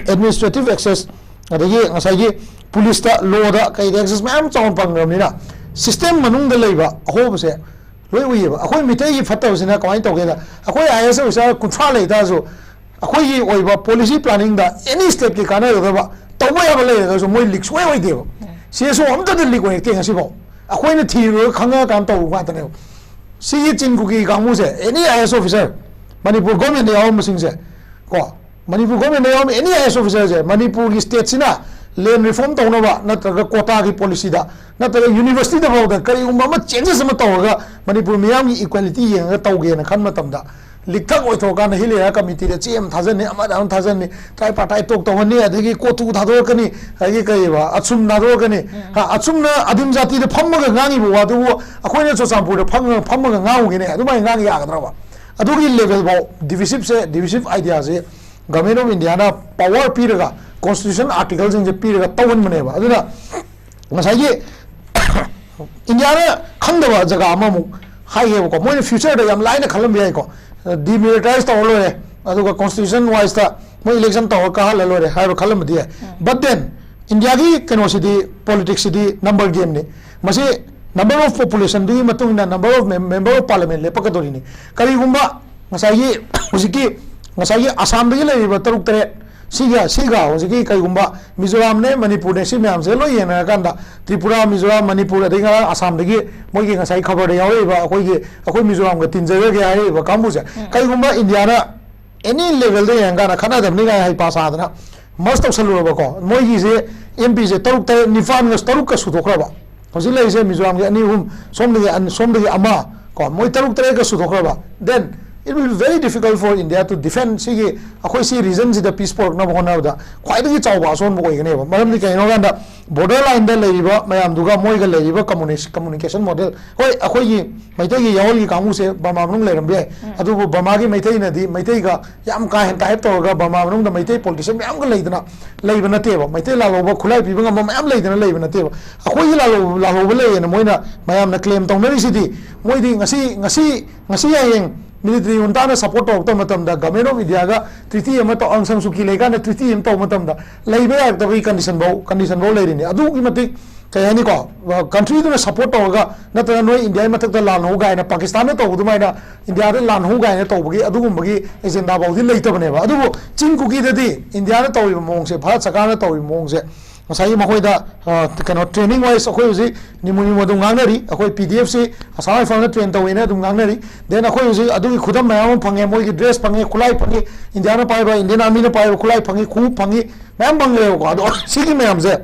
administrative access, ꯑꯗꯒꯤ ꯉꯁꯥꯏꯒꯤ police ꯇ, law ꯗ, ꯀꯩꯗ access ꯃꯌꯥꯝ ꯆꯥꯎꯅ ꯐꯪꯈ꯭ꯔꯕꯅꯤꯅ system ꯃꯅꯨꯡꯗ ꯂꯩꯕ ꯑꯍꯣꯕꯁꯦ ꯂꯣꯏ ꯎꯏꯌꯦꯕ꯫ ꯑꯩꯈꯣꯏ ꯃꯤꯇꯩꯒꯤ ꯐꯠꯇꯕꯁꯤꯅ ꯀꯃꯥꯏꯅ ꯇꯧꯒꯦꯗ, ꯑꯩꯈꯣꯏ I A S officer ꯀꯨꯟꯊ꯭ꯔꯥ ꯂꯩ ꯇꯥꯔꯁꯨ, ꯑꯩꯈꯣꯏꯒꯤ ꯑꯣꯏꯕ policy planning ꯗ any state ꯀꯤ ꯀꯥꯟꯅꯒꯗꯕ ꯇꯧꯕ ꯌꯥꯕ ꯂꯩꯔꯒꯁꯨ ꯃꯣꯏ leak ꯁꯨꯡꯑꯣꯏ ꯑꯣꯏꯗꯦꯕ꯫ C S O ꯑꯝꯇꯗ leak ꯑꯣꯏꯔꯛꯇꯦ ꯉꯁꯤꯐꯥꯎ꯫ ꯑꯩꯈꯣꯏꯅ ꯊꯤꯔꯨꯔꯒ ꯈꯪꯉꯀꯥꯟꯗ ꯇꯧꯕ ꯉꯥꯛꯇꯅꯦꯕ꯫ ꯁꯤꯒꯤ ꯆꯤꯟ ꯀꯨꯀꯤ ꯀꯥꯡꯕꯨꯁꯦ, any I A S officer, Manipur government ꯗ ꯌꯥꯎꯔꯝꯕꯁꯤꯡꯁꯦ ꯀꯣ, ꯃꯅꯤꯄꯨꯔ ꯒꯣꯔꯃꯦꯟꯗ ꯌꯥꯎꯔꯝꯕ ꯑꯦꯅꯤ ꯑꯥꯏ ꯑꯦꯁ ꯑꯣꯐꯤꯁꯔꯁꯦ ꯃꯅꯤꯄꯨꯔꯒꯤ ꯁ꯭ꯇꯦꯠꯁꯤꯅ ꯂꯦꯟ ꯔꯤꯐꯣꯔꯝ ꯇꯧꯅꯕ ꯅꯠꯇ꯭ꯔꯒ ꯀꯣꯇꯥꯒꯤ ꯄꯣꯂꯤꯁꯤꯗ ꯅꯠꯇ꯭ꯔꯒ ꯌꯨꯅꯤꯚꯔꯁꯤꯇꯤꯗ ꯐꯥꯎꯗ ꯀꯔꯤꯒꯨꯝꯕ ꯑꯃ ꯆꯦꯟꯖꯦꯁ ꯑꯃ ꯇꯧꯔꯒ ꯃꯅꯤꯄꯨꯔ ꯃꯤꯌꯥꯝꯒꯤ ꯏꯀ꯭ꯋꯦꯂꯤꯇꯤ ꯌꯦꯡꯉꯒ ꯇꯧꯒꯦꯅ ꯈꯟꯕ ꯃꯇꯝꯗ ꯂꯤꯛꯊꯛ ꯑꯣꯏꯊꯣꯛꯑꯀꯥꯟꯗ ꯍꯤꯜ ꯑꯦꯔꯤꯌꯥ ꯀꯃꯤꯇꯤꯗ ꯆꯦ ꯑꯃ ꯊꯥꯖꯟꯅꯤ, ꯑꯃꯗ ꯑꯃ ꯊꯥꯖꯟꯅꯤ, ꯇ꯭ꯔꯥꯏ ꯄꯥꯔꯇꯥꯏ ꯇꯣꯛ ꯇꯧꯍꯟꯅꯤ, ꯑꯗꯒꯤ ꯀꯣꯇꯨ ꯊꯥꯗꯣꯔꯛꯀꯅꯤ, ꯑꯗꯒꯤ ꯀꯔꯤꯕ ꯑꯁꯨꯝ ꯊꯥꯗꯣꯔꯛꯀꯅꯤ꯫ ꯍꯥ, ꯑꯁꯨꯝꯅ ꯑꯗꯤꯝ ꯖꯥꯇꯤꯗ ꯐꯝꯃꯒ ꯉꯥꯡꯉꯤꯕ ꯋꯥꯗꯨꯕꯨ ꯑꯩꯈꯣꯏꯅ ꯆꯨꯔꯆꯥꯟꯄꯨꯔꯗ ꯐꯝꯃꯒ ꯉꯥꯡꯉꯨꯒꯦꯅꯦ, ꯑꯗꯨꯃꯥꯏꯅ ꯉꯥꯡ ꯌꯥꯒꯗ꯭ꯔꯕ? ꯑꯗꯨꯒꯤ ꯂꯦꯚꯦꯜꯐꯥꯎ ꯗꯤꯚꯤꯁꯤꯞꯁꯦ, ꯗꯤꯚꯤꯁꯤꯞ ꯑꯥꯏꯗꯤꯌꯥꯁꯦ ꯒꯚꯔꯟꯃꯦꯟ ꯑꯣꯐ ꯏꯟꯗꯤꯌꯥꯅ ꯄꯋꯥꯔ ꯄꯤꯔꯒ ꯀꯣꯟꯁꯇꯤꯇ꯭ꯌꯨꯁꯟ ꯑꯥꯔꯇꯤꯀꯜꯁꯤꯡꯁꯦ ꯄꯤꯔꯒ ꯇꯧꯍꯟꯕꯅꯦꯕ꯫ ꯑꯗꯨꯅ ꯉꯁꯥꯏꯒꯤ ꯏꯟꯗꯤꯌꯥꯅ ꯈꯪꯗꯕ ꯖꯒꯥ ꯑꯃꯃꯨꯛ ꯍꯥꯏꯒꯦꯕꯀꯣ, ꯃꯣꯏꯅ ꯐ꯭ꯌꯨꯆꯔꯗ ꯌꯥꯝ ꯂꯥꯏꯅ ꯈꯜꯂꯝꯕ ꯌꯥꯏꯀꯣ, ꯗꯤꯃꯤꯂꯤꯇꯔꯥꯏꯁ ꯇꯧꯔ ꯂꯣꯏꯔꯦ, ꯑꯗꯨꯒ ꯀꯣꯟꯁꯇꯤꯇ꯭ꯌꯨꯁꯟ ꯋꯥꯏꯁꯇ ꯃꯣꯏ ꯏꯂꯦꯛꯁꯟ ꯇꯧꯔ ꯀꯥꯍꯜꯂ ꯂꯣꯏꯔꯦ ꯍꯥꯏꯕ ꯈꯜꯂꯝꯕꯗꯤ ꯌꯥꯏ꯫ ꯕꯠ ꯗꯦꯟ ꯏꯟꯗꯤꯌꯥꯒꯤ ꯀꯩꯅꯣꯁꯤꯗꯤ, ꯄꯣꯂꯤꯇꯤꯛꯁꯁꯤꯗꯤ ꯅꯝꯕꯔ ꯒꯦꯝꯅꯤ꯫ ꯃꯁꯤ ꯅꯝꯕꯔ ꯑꯣꯐ ꯄꯣꯄꯨꯂꯦꯁꯟꯗꯨꯒꯤ ꯃꯇꯨꯡ ꯏꯟꯅ number of member of parliament ꯂꯦꯞꯄꯛꯀꯗꯧꯔꯤꯅꯤ꯫ ꯀꯔꯤꯒꯨꯝꯕ ꯉꯁꯥꯏꯒꯤ ꯍꯧꯖꯤꯛꯀꯤ ꯉꯁꯥꯏꯒꯤ ꯑꯁꯥꯝꯗꯒꯤ ꯂꯩꯔꯤꯕ ꯇꯔꯨꯛ ꯇꯔꯦꯠ ꯁꯤꯒ ꯁꯤꯒ ꯍꯧꯖꯤꯛꯀꯤ ꯀꯩꯒꯨꯝꯕ ꯃꯤꯖꯣꯔꯥꯝꯅꯦ, ꯃꯅꯤꯄꯨꯔꯅꯦ, ꯁꯤ ꯃꯌꯥꯝꯁꯦ ꯂꯣꯏ ꯌꯦꯡꯅꯔꯀꯥꯟꯗ ꯇ꯭ꯔꯤꯄꯨꯔꯥ, ꯃꯤꯖꯣꯔꯥꯝ, ꯃꯅꯤꯄꯨꯔ, ꯑꯗꯩ ꯉꯔꯥꯡ ꯑꯁꯥꯝꯗꯒꯤ ꯃꯣꯏꯒꯤ ꯉꯁꯥꯏ ꯈꯕꯔꯗ ꯌꯥꯎꯔꯛꯏꯕ ꯑꯩꯈꯣꯏꯒꯤ, ꯑꯩꯈꯣꯏ ꯃꯤꯖꯣꯔꯥꯝꯒ ꯇꯤꯟꯖꯔꯒꯦ ꯍꯥꯏꯔꯛꯏꯕ ꯀꯥꯡꯕꯨꯁꯦ, ꯀꯩꯒꯨꯝꯕ ꯏꯟꯗꯤꯌꯥꯅ ꯑꯦꯅꯤ ꯂꯦꯚꯦꯜꯗ ꯌꯦꯡꯉꯀꯥꯟꯗ ꯈꯠꯅꯗꯕꯅꯤ ꯀꯥꯏꯅ ꯍꯩꯄꯥ ꯁꯥꯗꯅ ꯃꯔꯁ ꯇꯧꯁꯜꯂꯨꯔꯕꯀꯣ, ꯃꯣꯏꯒꯤꯁꯦ ꯑꯦꯝ ꯄꯤꯁꯦ ꯇꯔꯨꯛ ꯇꯔꯦꯠ ꯅꯤꯄꯥꯟꯒ ꯇꯔꯨꯛꯀ ꯁꯨꯗꯣꯛꯈ꯭ꯔꯕ, ꯍꯧꯖꯤꯛ ꯂꯩꯔꯤꯁꯦ ꯃꯤꯖꯣꯔꯥꯝꯒꯤ ꯑꯅꯤ ꯑꯍꯨꯝ, ꯁꯣꯝꯗꯒꯤ ꯑꯅꯤ, ꯁꯣꯝꯗꯒꯤ ꯑꯃ ꯀꯣ, ꯃꯣꯏ ꯇꯔꯨꯛ ꯇꯔꯦꯠꯀ ꯁꯨꯗꯣꯛꯈ꯭ꯔꯕ, then it will be very difficult for India to defend ꯁꯤꯒꯤ ꯑꯩꯈꯣꯏ ꯁꯤ ꯔꯤꯖꯟꯁꯤꯗ ꯄꯤꯁ ꯄꯨꯔꯛꯅꯕ ꯍꯣꯠꯅꯕꯗ ꯈ꯭ꯋꯥꯏꯗꯒꯤ ꯆꯥꯎꯕ ꯑꯁꯣꯟꯕ ꯑꯣꯏꯒꯅꯦꯕ꯫ ꯃꯔꯝꯗꯤ ꯀꯩꯒꯤꯅꯣ ꯍꯥꯏ ꯀꯥꯟꯗ ꯕꯣꯔꯗꯔ ꯂꯥꯏꯟꯗ ꯂꯩꯔꯤꯕ ꯃꯌꯥꯝꯗꯨꯒ ꯃꯣꯏꯒ ꯂꯩꯔꯤꯕ ꯀꯝꯃꯨꯅꯤꯀꯦꯁꯟ ꯃꯣꯗꯦꯜ, ꯍꯣꯏ, ꯑꯩꯈꯣꯏꯒꯤ ꯃꯩꯇꯩꯒꯤ ꯌꯥꯋꯜꯒꯤ ꯀꯥꯡꯕꯨꯁꯦ ꯕꯔꯃꯥ ꯃꯅꯨꯡ ꯂꯩꯔꯝꯕ ꯌꯥꯏ, ꯑꯗꯨꯕꯨ ꯕꯔꯃꯥꯒꯤ ꯃꯩꯇꯩꯅꯗꯤ ꯃꯩꯇꯩꯒ ꯌꯥꯝ ꯀꯥ ꯍꯦꯟꯅ ꯇꯥꯏꯞ ꯇꯧꯔꯒ ꯕꯔꯃꯥ ꯃꯅꯨꯡꯗ ꯃꯩꯇꯩ ꯄꯣꯂꯤꯇꯤꯁꯤꯌꯟ ꯃꯌꯥꯝꯒ ꯂꯩꯗꯅ ꯂꯩꯕ ꯅꯠꯇꯦꯕ꯫ ꯃꯩꯇꯩ ꯂꯥꯜꯍꯧꯕ ꯈꯨꯠꯂꯥꯏ ꯄꯤꯕ ꯉꯝꯕ ꯃꯌꯥꯝ ꯂꯩꯗꯅ ꯂꯩꯕ ꯅꯠꯇꯦꯕ꯫ ꯑꯩꯈꯣꯏꯒꯤ ꯂꯥꯜꯍꯧ-, ꯂꯥꯜꯍꯧꯕ ꯂꯩꯌꯦꯅ ꯃꯣꯏꯅ ꯃꯌꯥꯝꯅ ꯀ꯭ꯂꯦꯝ ꯇꯧꯅꯔꯤꯁꯤꯗꯤ, ꯃꯣꯏꯗꯤ ꯉꯁꯤ, ꯉꯁꯤ, ꯉꯁꯤ ꯍꯌꯦꯡ ꯃꯤꯂꯤꯇꯔꯤ ꯍꯨꯟꯇꯥꯅ ꯁꯞꯄꯣꯔꯠ ꯇꯧꯔꯛꯇꯕ ꯃꯇꯝꯗ ꯒꯚꯔꯟꯃꯦꯟ ꯑꯣꯐ ꯏꯟꯗꯤꯌꯥꯒ ꯇ꯭ꯔꯤꯇꯤ ꯑꯃ ꯇꯧ-, ꯑꯪ ꯁꯥꯟ ꯁꯨꯀꯤ ꯂꯩꯀꯥꯟꯗ ꯇ꯭ꯔꯤꯇꯤ ꯑꯃ ꯇꯧꯕ ꯃꯇꯝꯗ ꯂꯩꯕ ꯌꯥꯔꯛꯇꯕꯒꯤ ꯀꯟꯗꯤꯁꯟꯐꯧ, ꯀꯟꯗꯤꯁꯟꯐꯧ ꯂꯩꯔꯤꯅꯤ꯫ ꯑꯗꯨꯒꯤ ꯃꯇꯤꯛ ꯀꯩ ꯍꯥꯏꯅꯤꯀꯣ, ꯀꯟꯇ꯭ꯔꯤꯗꯨꯅ ꯁꯞꯄꯣꯔꯠ ꯇꯧꯔꯒ ꯅꯠꯇ꯭ꯔꯒ ꯅꯣꯏ ꯏꯟꯗꯤꯌꯥꯒꯤ ꯃꯊꯛꯇ ꯂꯥꯟꯅꯧ ꯀꯥꯏꯅ ꯄꯥꯀꯤꯁꯇꯥꯟꯅ ꯇꯧꯕ ꯑꯗꯨꯃꯥꯏꯅ ꯏꯟꯗꯤꯌꯥꯗ ꯂꯥꯟꯅꯧ ꯀꯥꯏꯅ ꯇꯧꯕꯒꯤ ꯑꯗꯨꯒꯨꯝꯕꯒꯤ ꯑꯦꯖꯦꯟꯗꯥ ꯐꯥꯎꯗꯤ ꯂꯩꯇꯕꯅꯦꯕ꯫ ꯑꯗꯨꯕꯨ ꯆꯤꯡ ꯀꯨꯀꯤꯗꯗꯤ ꯏꯟꯗꯤꯌꯥꯅ ꯇꯧꯔꯤꯕ ꯃꯑꯣꯡꯁꯦ, ꯚꯥꯔꯠ ꯁꯔꯀꯥꯔꯅ ꯇꯧꯔꯤꯕ ꯃꯑꯣꯡꯁꯦ ꯉꯁꯥꯏꯒꯤ ꯃꯈꯣꯏꯗ ꯑ, ꯀꯩꯅꯣ, training wise ꯑꯩꯈꯣꯏ ꯍꯧꯖꯤꯛ ꯅꯤꯃꯨ ꯅꯤꯃꯨ ꯑꯗꯨꯝ ꯉꯥꯡꯅꯔꯤ꯫ ꯑꯩꯈꯣꯏ ꯄꯤ ꯗꯤ ꯑꯦꯐꯁꯤ ꯑꯁꯥꯝ ꯔꯥꯏꯐꯜꯅ train ꯇꯧꯋꯦꯅ ꯑꯗꯨꯝ ꯉꯥꯡꯅꯔꯤ꯫ Then ꯑꯩꯈꯣꯏ ꯍꯧꯖꯤꯛ ꯑꯗꯨꯒꯤ ꯈꯨꯗꯝ ꯃꯌꯥꯝ ꯑꯃ ꯐꯪꯉꯦ, ꯃꯣꯏꯒꯤ dress ꯐꯪꯉꯦ, ꯈꯨꯠꯂꯥꯏ ꯐꯪꯉꯤ, ꯏꯟꯗꯤꯌꯥꯅ ꯄꯥꯏꯕ, ꯏꯟꯗꯤꯌꯥꯟ ꯑꯥꯔꯃꯤꯅ ꯄꯥꯏꯕ ꯈꯨꯠꯂꯥꯏ ꯐꯪꯉꯤ, ꯈꯣꯡꯎꯞ ꯐꯪꯉꯤ, ꯃꯌꯥꯝ ꯐꯪꯈ꯭ꯔꯦꯕꯀꯣ꯫ ꯑꯗꯣ ꯁꯤꯒꯤ ꯃꯌꯥꯝꯁꯦ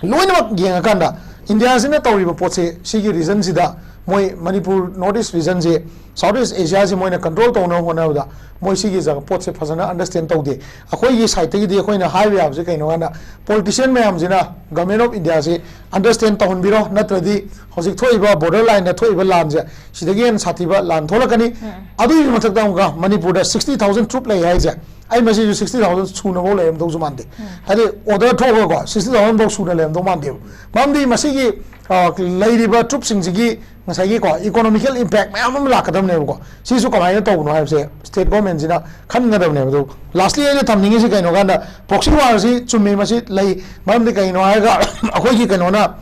ꯂꯣꯏꯅꯃꯛ ꯌꯦꯡꯉꯀꯥꯟꯗ ꯏꯟꯗꯤꯌꯥꯁꯤꯅ ꯇꯧꯔꯤꯕ ꯄꯣꯠꯁꯦ, ꯁꯤꯒꯤ regionꯁꯤꯗ ꯃꯣꯏ Manipur, North East regionꯁꯦ, South East Asiaꯁꯦ ꯃꯣꯏꯅ control ꯇꯧꯅꯕ ꯍꯣꯠꯅꯕꯗ ꯃꯣꯏ ꯁꯤꯒꯤ ꯖꯒꯥ ꯄꯣꯠꯁꯦ ꯐꯖꯅ understand ꯇꯧꯗꯦ꯫ ꯑꯩꯈꯣꯏꯒꯤ sideꯇꯒꯤꯗꯤ ꯑꯩꯈꯣꯏꯅ ꯍꯥꯏꯕ ꯌꯥꯕꯁꯦ ꯀꯩꯅꯣ ꯍꯥꯏꯅ, politician ꯃꯌꯥꯝꯁꯤꯅ Government of Indiaꯁꯤ understand ꯇꯧꯍꯟꯕꯤꯔꯣ, ꯅꯠꯇ꯭ꯔꯗꯤ ꯍꯧꯖꯤꯛ ꯊꯣꯛꯏꯕ border lineꯗ ꯊꯣꯛꯏꯕ ꯂꯥꯟꯁꯦ ꯁꯤꯗꯒꯤ ꯍꯦꯟꯅ ꯁꯥꯊꯤꯕ ꯂꯥꯟ ꯊꯣꯛꯂꯛꯀꯅꯤ꯫ ꯑꯗꯨꯒꯤ ꯃꯊꯛꯇ ꯑꯃꯨꯛꯀ ꯃꯅꯤꯄꯨꯔꯗ sixty thousand troop ꯂꯩ ꯍꯥꯏꯁꯦ, ꯑꯩ ꯃꯁꯤꯁꯨ sixty thousand ꯁꯨꯅꯐꯥꯎ ꯂꯩꯔꯝꯗꯧꯁꯨ ꯃꯥꯟꯗꯦ꯫ ꯍꯥꯏꯗꯤ order ꯊꯣꯛꯑꯒꯀꯣ sixty thousand ꯐꯥꯎ ꯁꯨꯅ ꯂꯩꯔꯝꯗꯧ ꯃꯥꯟꯗꯦꯕ꯫ ꯃꯔꯝꯗꯤ ꯃꯁꯤꯒꯤ, ꯑ, ꯂꯩꯔꯤꯕ troopꯁꯤꯡꯁꯤꯒꯤ ꯉꯁꯥꯏꯒꯤꯀꯣ economical impact ꯃꯌꯥꯝ ꯑꯃ ꯂꯥꯛꯀꯗꯕꯅꯦꯕꯀꯣ꯫ ꯁꯤꯁꯨ ꯀꯃꯥꯏꯅ ꯇꯧꯕꯅꯣ ꯍꯥꯏꯕꯁꯦ state governmentꯁꯤꯅ ꯈꯟꯒꯗꯕꯅꯦꯕ꯫ ꯑꯗꯣ lastly ꯑꯩꯅ ꯊꯝꯅꯤꯡꯉꯤꯁꯤ ꯀꯩꯅꯣ ꯀꯥꯟꯗ, proxy warꯁꯤ ꯆꯨꯝꯃꯤ, ꯃꯁꯤ ꯂꯩ꯫ ꯃꯔꯝꯗꯤ ꯀꯩꯅꯣ ꯍꯥꯏꯔꯒ ꯑꯩꯈꯣꯏꯒꯤ ꯀꯩꯅꯣꯅ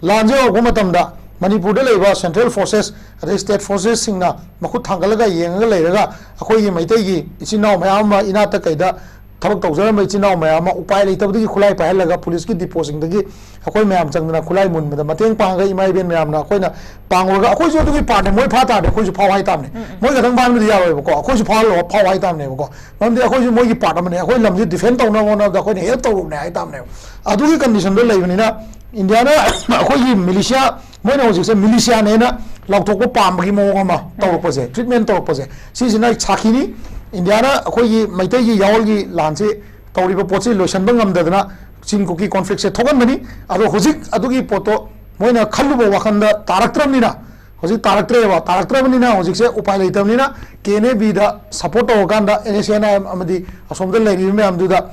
ꯂꯥꯟꯁꯦ ꯍꯧꯔꯛꯄ ꯃꯇꯝꯗ ꯃꯅꯤꯄꯨꯔꯗ ꯂꯩꯕ central forces ꯑꯗꯩ state forcesꯁꯤꯡꯅ ꯃꯈꯨꯠ ꯊꯥꯡꯒꯠꯂꯒ ꯌꯦꯡꯉꯒ ꯂꯩꯔꯒ ꯑꯩꯈꯣꯏꯒꯤ ꯃꯩꯇꯩꯒꯤ ꯏꯆꯤꯟ ꯏꯅꯥꯎ ꯃꯌꯥꯝ ꯑꯃ, ꯏꯅꯥꯠꯇ ꯀꯩꯗ ꯊꯕꯛ ꯇꯧꯖꯔꯝꯕ ꯏꯆꯤꯟ ꯏꯅꯥꯎ ꯃꯌꯥꯝ ꯑꯃ ꯎꯄꯥꯏ ꯂꯩꯇꯕꯗꯒꯤ ꯈꯨꯠꯂꯥꯏ ꯄꯥꯏꯍꯜꯂꯒ ꯄꯨꯂꯤꯁꯀꯤ depotꯁꯤꯡꯗꯒꯤ ꯑꯩꯈꯣꯏ ꯃꯌꯥꯝ ꯆꯪꯗꯅ ꯈꯨꯠꯂꯥꯏ ꯃꯨꯟꯕꯗ ꯃꯇꯦꯡ ꯄꯥꯡꯉꯒ ꯏꯃꯥ ꯏꯕꯦꯟ ꯃꯌꯥꯝꯅ ꯑꯩꯈꯣꯏꯅ ꯄꯥꯡꯉꯨꯔꯒ ꯑꯩꯈꯣꯏꯁꯨ ꯑꯗꯨꯒꯤ partꯅꯦ꯫ ꯃꯣꯏ ꯐꯥ ꯇꯥꯔꯗꯤ ꯑꯩꯈꯣꯏꯁꯨ ꯐꯥꯎ ꯍꯥꯏ ꯇꯥꯕꯅꯦ꯫ ꯃꯣꯏ ꯈꯛꯇꯪ ꯐꯥꯕꯗꯤ ꯌꯥꯔꯣꯏꯕꯀꯣ, ꯑꯩꯈꯣꯏꯁꯨ ꯐꯥꯍꯜꯂꯣ, ꯐꯥꯎ ꯍꯥꯏ ꯇꯥꯕꯅꯦꯕꯀꯣ꯫ ꯃꯔꯝꯗꯤ ꯑꯩꯈꯣꯏꯁꯨ ꯃꯣꯏꯒꯤ part ꯑꯃꯅꯦ, ꯑꯩꯈꯣꯏ ꯂꯝꯁꯤ defend ꯇꯧꯅꯕ ꯍꯣꯠꯅꯕꯗ ꯑꯩꯈꯣꯏꯅ help ꯇꯧꯔꯨꯕꯅꯦ ꯍꯥꯏ ꯇꯥꯕꯅꯦꯕ꯫ ꯑꯗꯨꯒꯤ conditionꯗꯣ ꯂꯩꯕꯅꯤꯅ ꯏꯟꯗꯤꯌꯥꯅ ꯑꯩꯈꯣꯏꯒꯤ militia, ꯃꯣꯏꯅ ꯍꯧꯖꯤꯛꯁꯦ militiaꯅꯦꯅ ꯂꯥꯎꯊꯣꯛꯄ ꯄꯥꯝꯕꯒꯤ ꯃꯑꯣꯡ ꯑꯃ ꯇꯧꯔꯛꯄꯁꯦ, treatment ꯇꯧꯔꯛꯄꯁꯦ, ꯁꯤꯁꯤꯅ ꯁꯥꯈꯤꯅꯤ꯫ ꯏꯟꯗꯤꯌꯥꯅ ꯑꯩꯈꯣꯏꯒꯤ ꯃꯩꯇꯩꯒꯤ ꯌꯥꯑꯣꯜꯒꯤ ꯂꯥꯟꯁꯤ ꯇꯧꯔꯤꯕ ꯄꯣꯠꯁꯤ ꯂꯣꯏꯁꯤꯟꯕ ꯉꯝꯗꯗꯅ ꯆꯤꯟ ꯀꯨꯀꯤ conflictꯁꯦ ꯊꯣꯛꯍꯟꯕꯅꯤ꯫ ꯑꯗꯣ ꯍꯧꯖꯤꯛ ꯑꯗꯨꯒꯤ ꯄꯣꯠꯇꯣ ꯃꯣꯏꯅ ꯈꯜꯂꯨꯕ ꯋꯥꯈꯜꯗ ꯇꯥꯔꯛꯇ꯭ꯔꯕꯅꯤꯅ, ꯍꯧꯖꯤꯛ ꯇꯥꯔꯛꯇ꯭ꯔꯦꯕ, ꯇꯥꯔꯛꯇ꯭ꯔꯕꯅꯤꯅ ꯍꯧꯖꯤꯛꯁꯦ ꯎꯄꯥꯏ ꯂꯩꯇꯕꯅꯤꯅ K N A Bꯗ support ꯇꯧꯔꯀꯥꯟꯗ N S C N I M ꯑꯃꯗꯤ ꯑꯁꯣꯝꯗ ꯂꯩꯔꯤꯕ ꯃꯌꯥꯝꯗꯨꯗ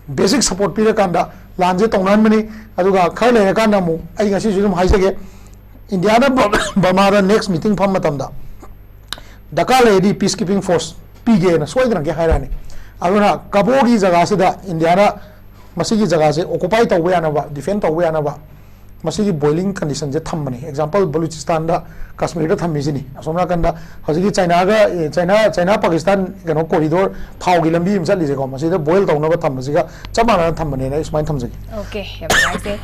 basic support ꯄꯤꯔꯀꯥꯟꯗ ꯂꯥꯟꯁꯦ ꯇꯧꯅꯍꯟꯕꯅꯤ꯫ ꯑꯗꯨꯒ ꯈꯔ ꯂꯩꯔꯀꯥꯟꯗ ꯑꯃꯨꯛ ꯑꯩ ꯉꯁꯤꯁꯨ ꯑꯗꯨꯝ ꯍꯥꯏꯖꯒꯦ, ꯏꯟꯗꯤꯌꯥꯅ ꯕꯔꯃꯥꯗ next meeting ꯐꯝꯕ ꯃꯇꯝꯗ ꯗꯔꯀꯥꯔ ꯂꯩꯔꯗꯤ peace keeping force ꯄꯤꯒꯦꯅ ꯁꯣꯏꯗꯅꯒꯤ ꯍꯥꯏꯔꯛꯑꯅꯤ꯫ ꯑꯗꯨꯅ ꯀꯕꯣꯒꯤ ꯖꯒꯥꯁꯤꯗ ꯏꯟꯗꯤꯌꯥꯅ ꯃꯁꯤꯒꯤ ꯖꯒꯥꯁꯦ occupy ꯇꯧꯕ ꯌꯥꯅꯕ, defend ꯇꯧꯕ ꯌꯥꯅꯕ, ꯃꯁꯤꯒꯤ boiling condition ꯁꯦ ꯊꯝꯕꯅꯤ꯫ Example, ꯕꯂꯨꯆꯤꯁꯇꯥꯟꯗ, ꯀꯥꯁꯃꯤꯔꯗ ꯊꯝꯃꯤꯁꯤꯅꯤ꯫ ꯑꯁꯣꯝ ꯅꯥꯀꯟꯗ ꯍꯧꯖꯤꯛꯀꯤ ꯆꯥꯏꯅꯥꯒ, ꯑꯦ, ꯆꯥꯏꯅꯥ, ꯆꯥꯏꯅꯥ ꯄꯥꯀꯤꯁꯇꯥꯟ ꯀꯩꯅꯣ corridor, ꯊꯥꯎꯒꯤ ꯂꯝꯕꯤ ꯑꯃ ꯆꯠꯂꯤꯁꯦꯀꯣ, ꯃꯁꯤꯗ boil ꯇꯧꯅꯕ ꯊꯝꯕꯁꯤꯒ ꯆꯞ ꯃꯥꯟꯅꯅ ꯊꯝꯕꯅꯦꯅ ꯑꯩ ꯁꯨꯃꯥꯏꯅ ꯊꯝꯖꯒꯦ꯫ Okay, ꯌꯥꯝ ꯅꯨꯡꯉꯥꯏꯖꯩ꯫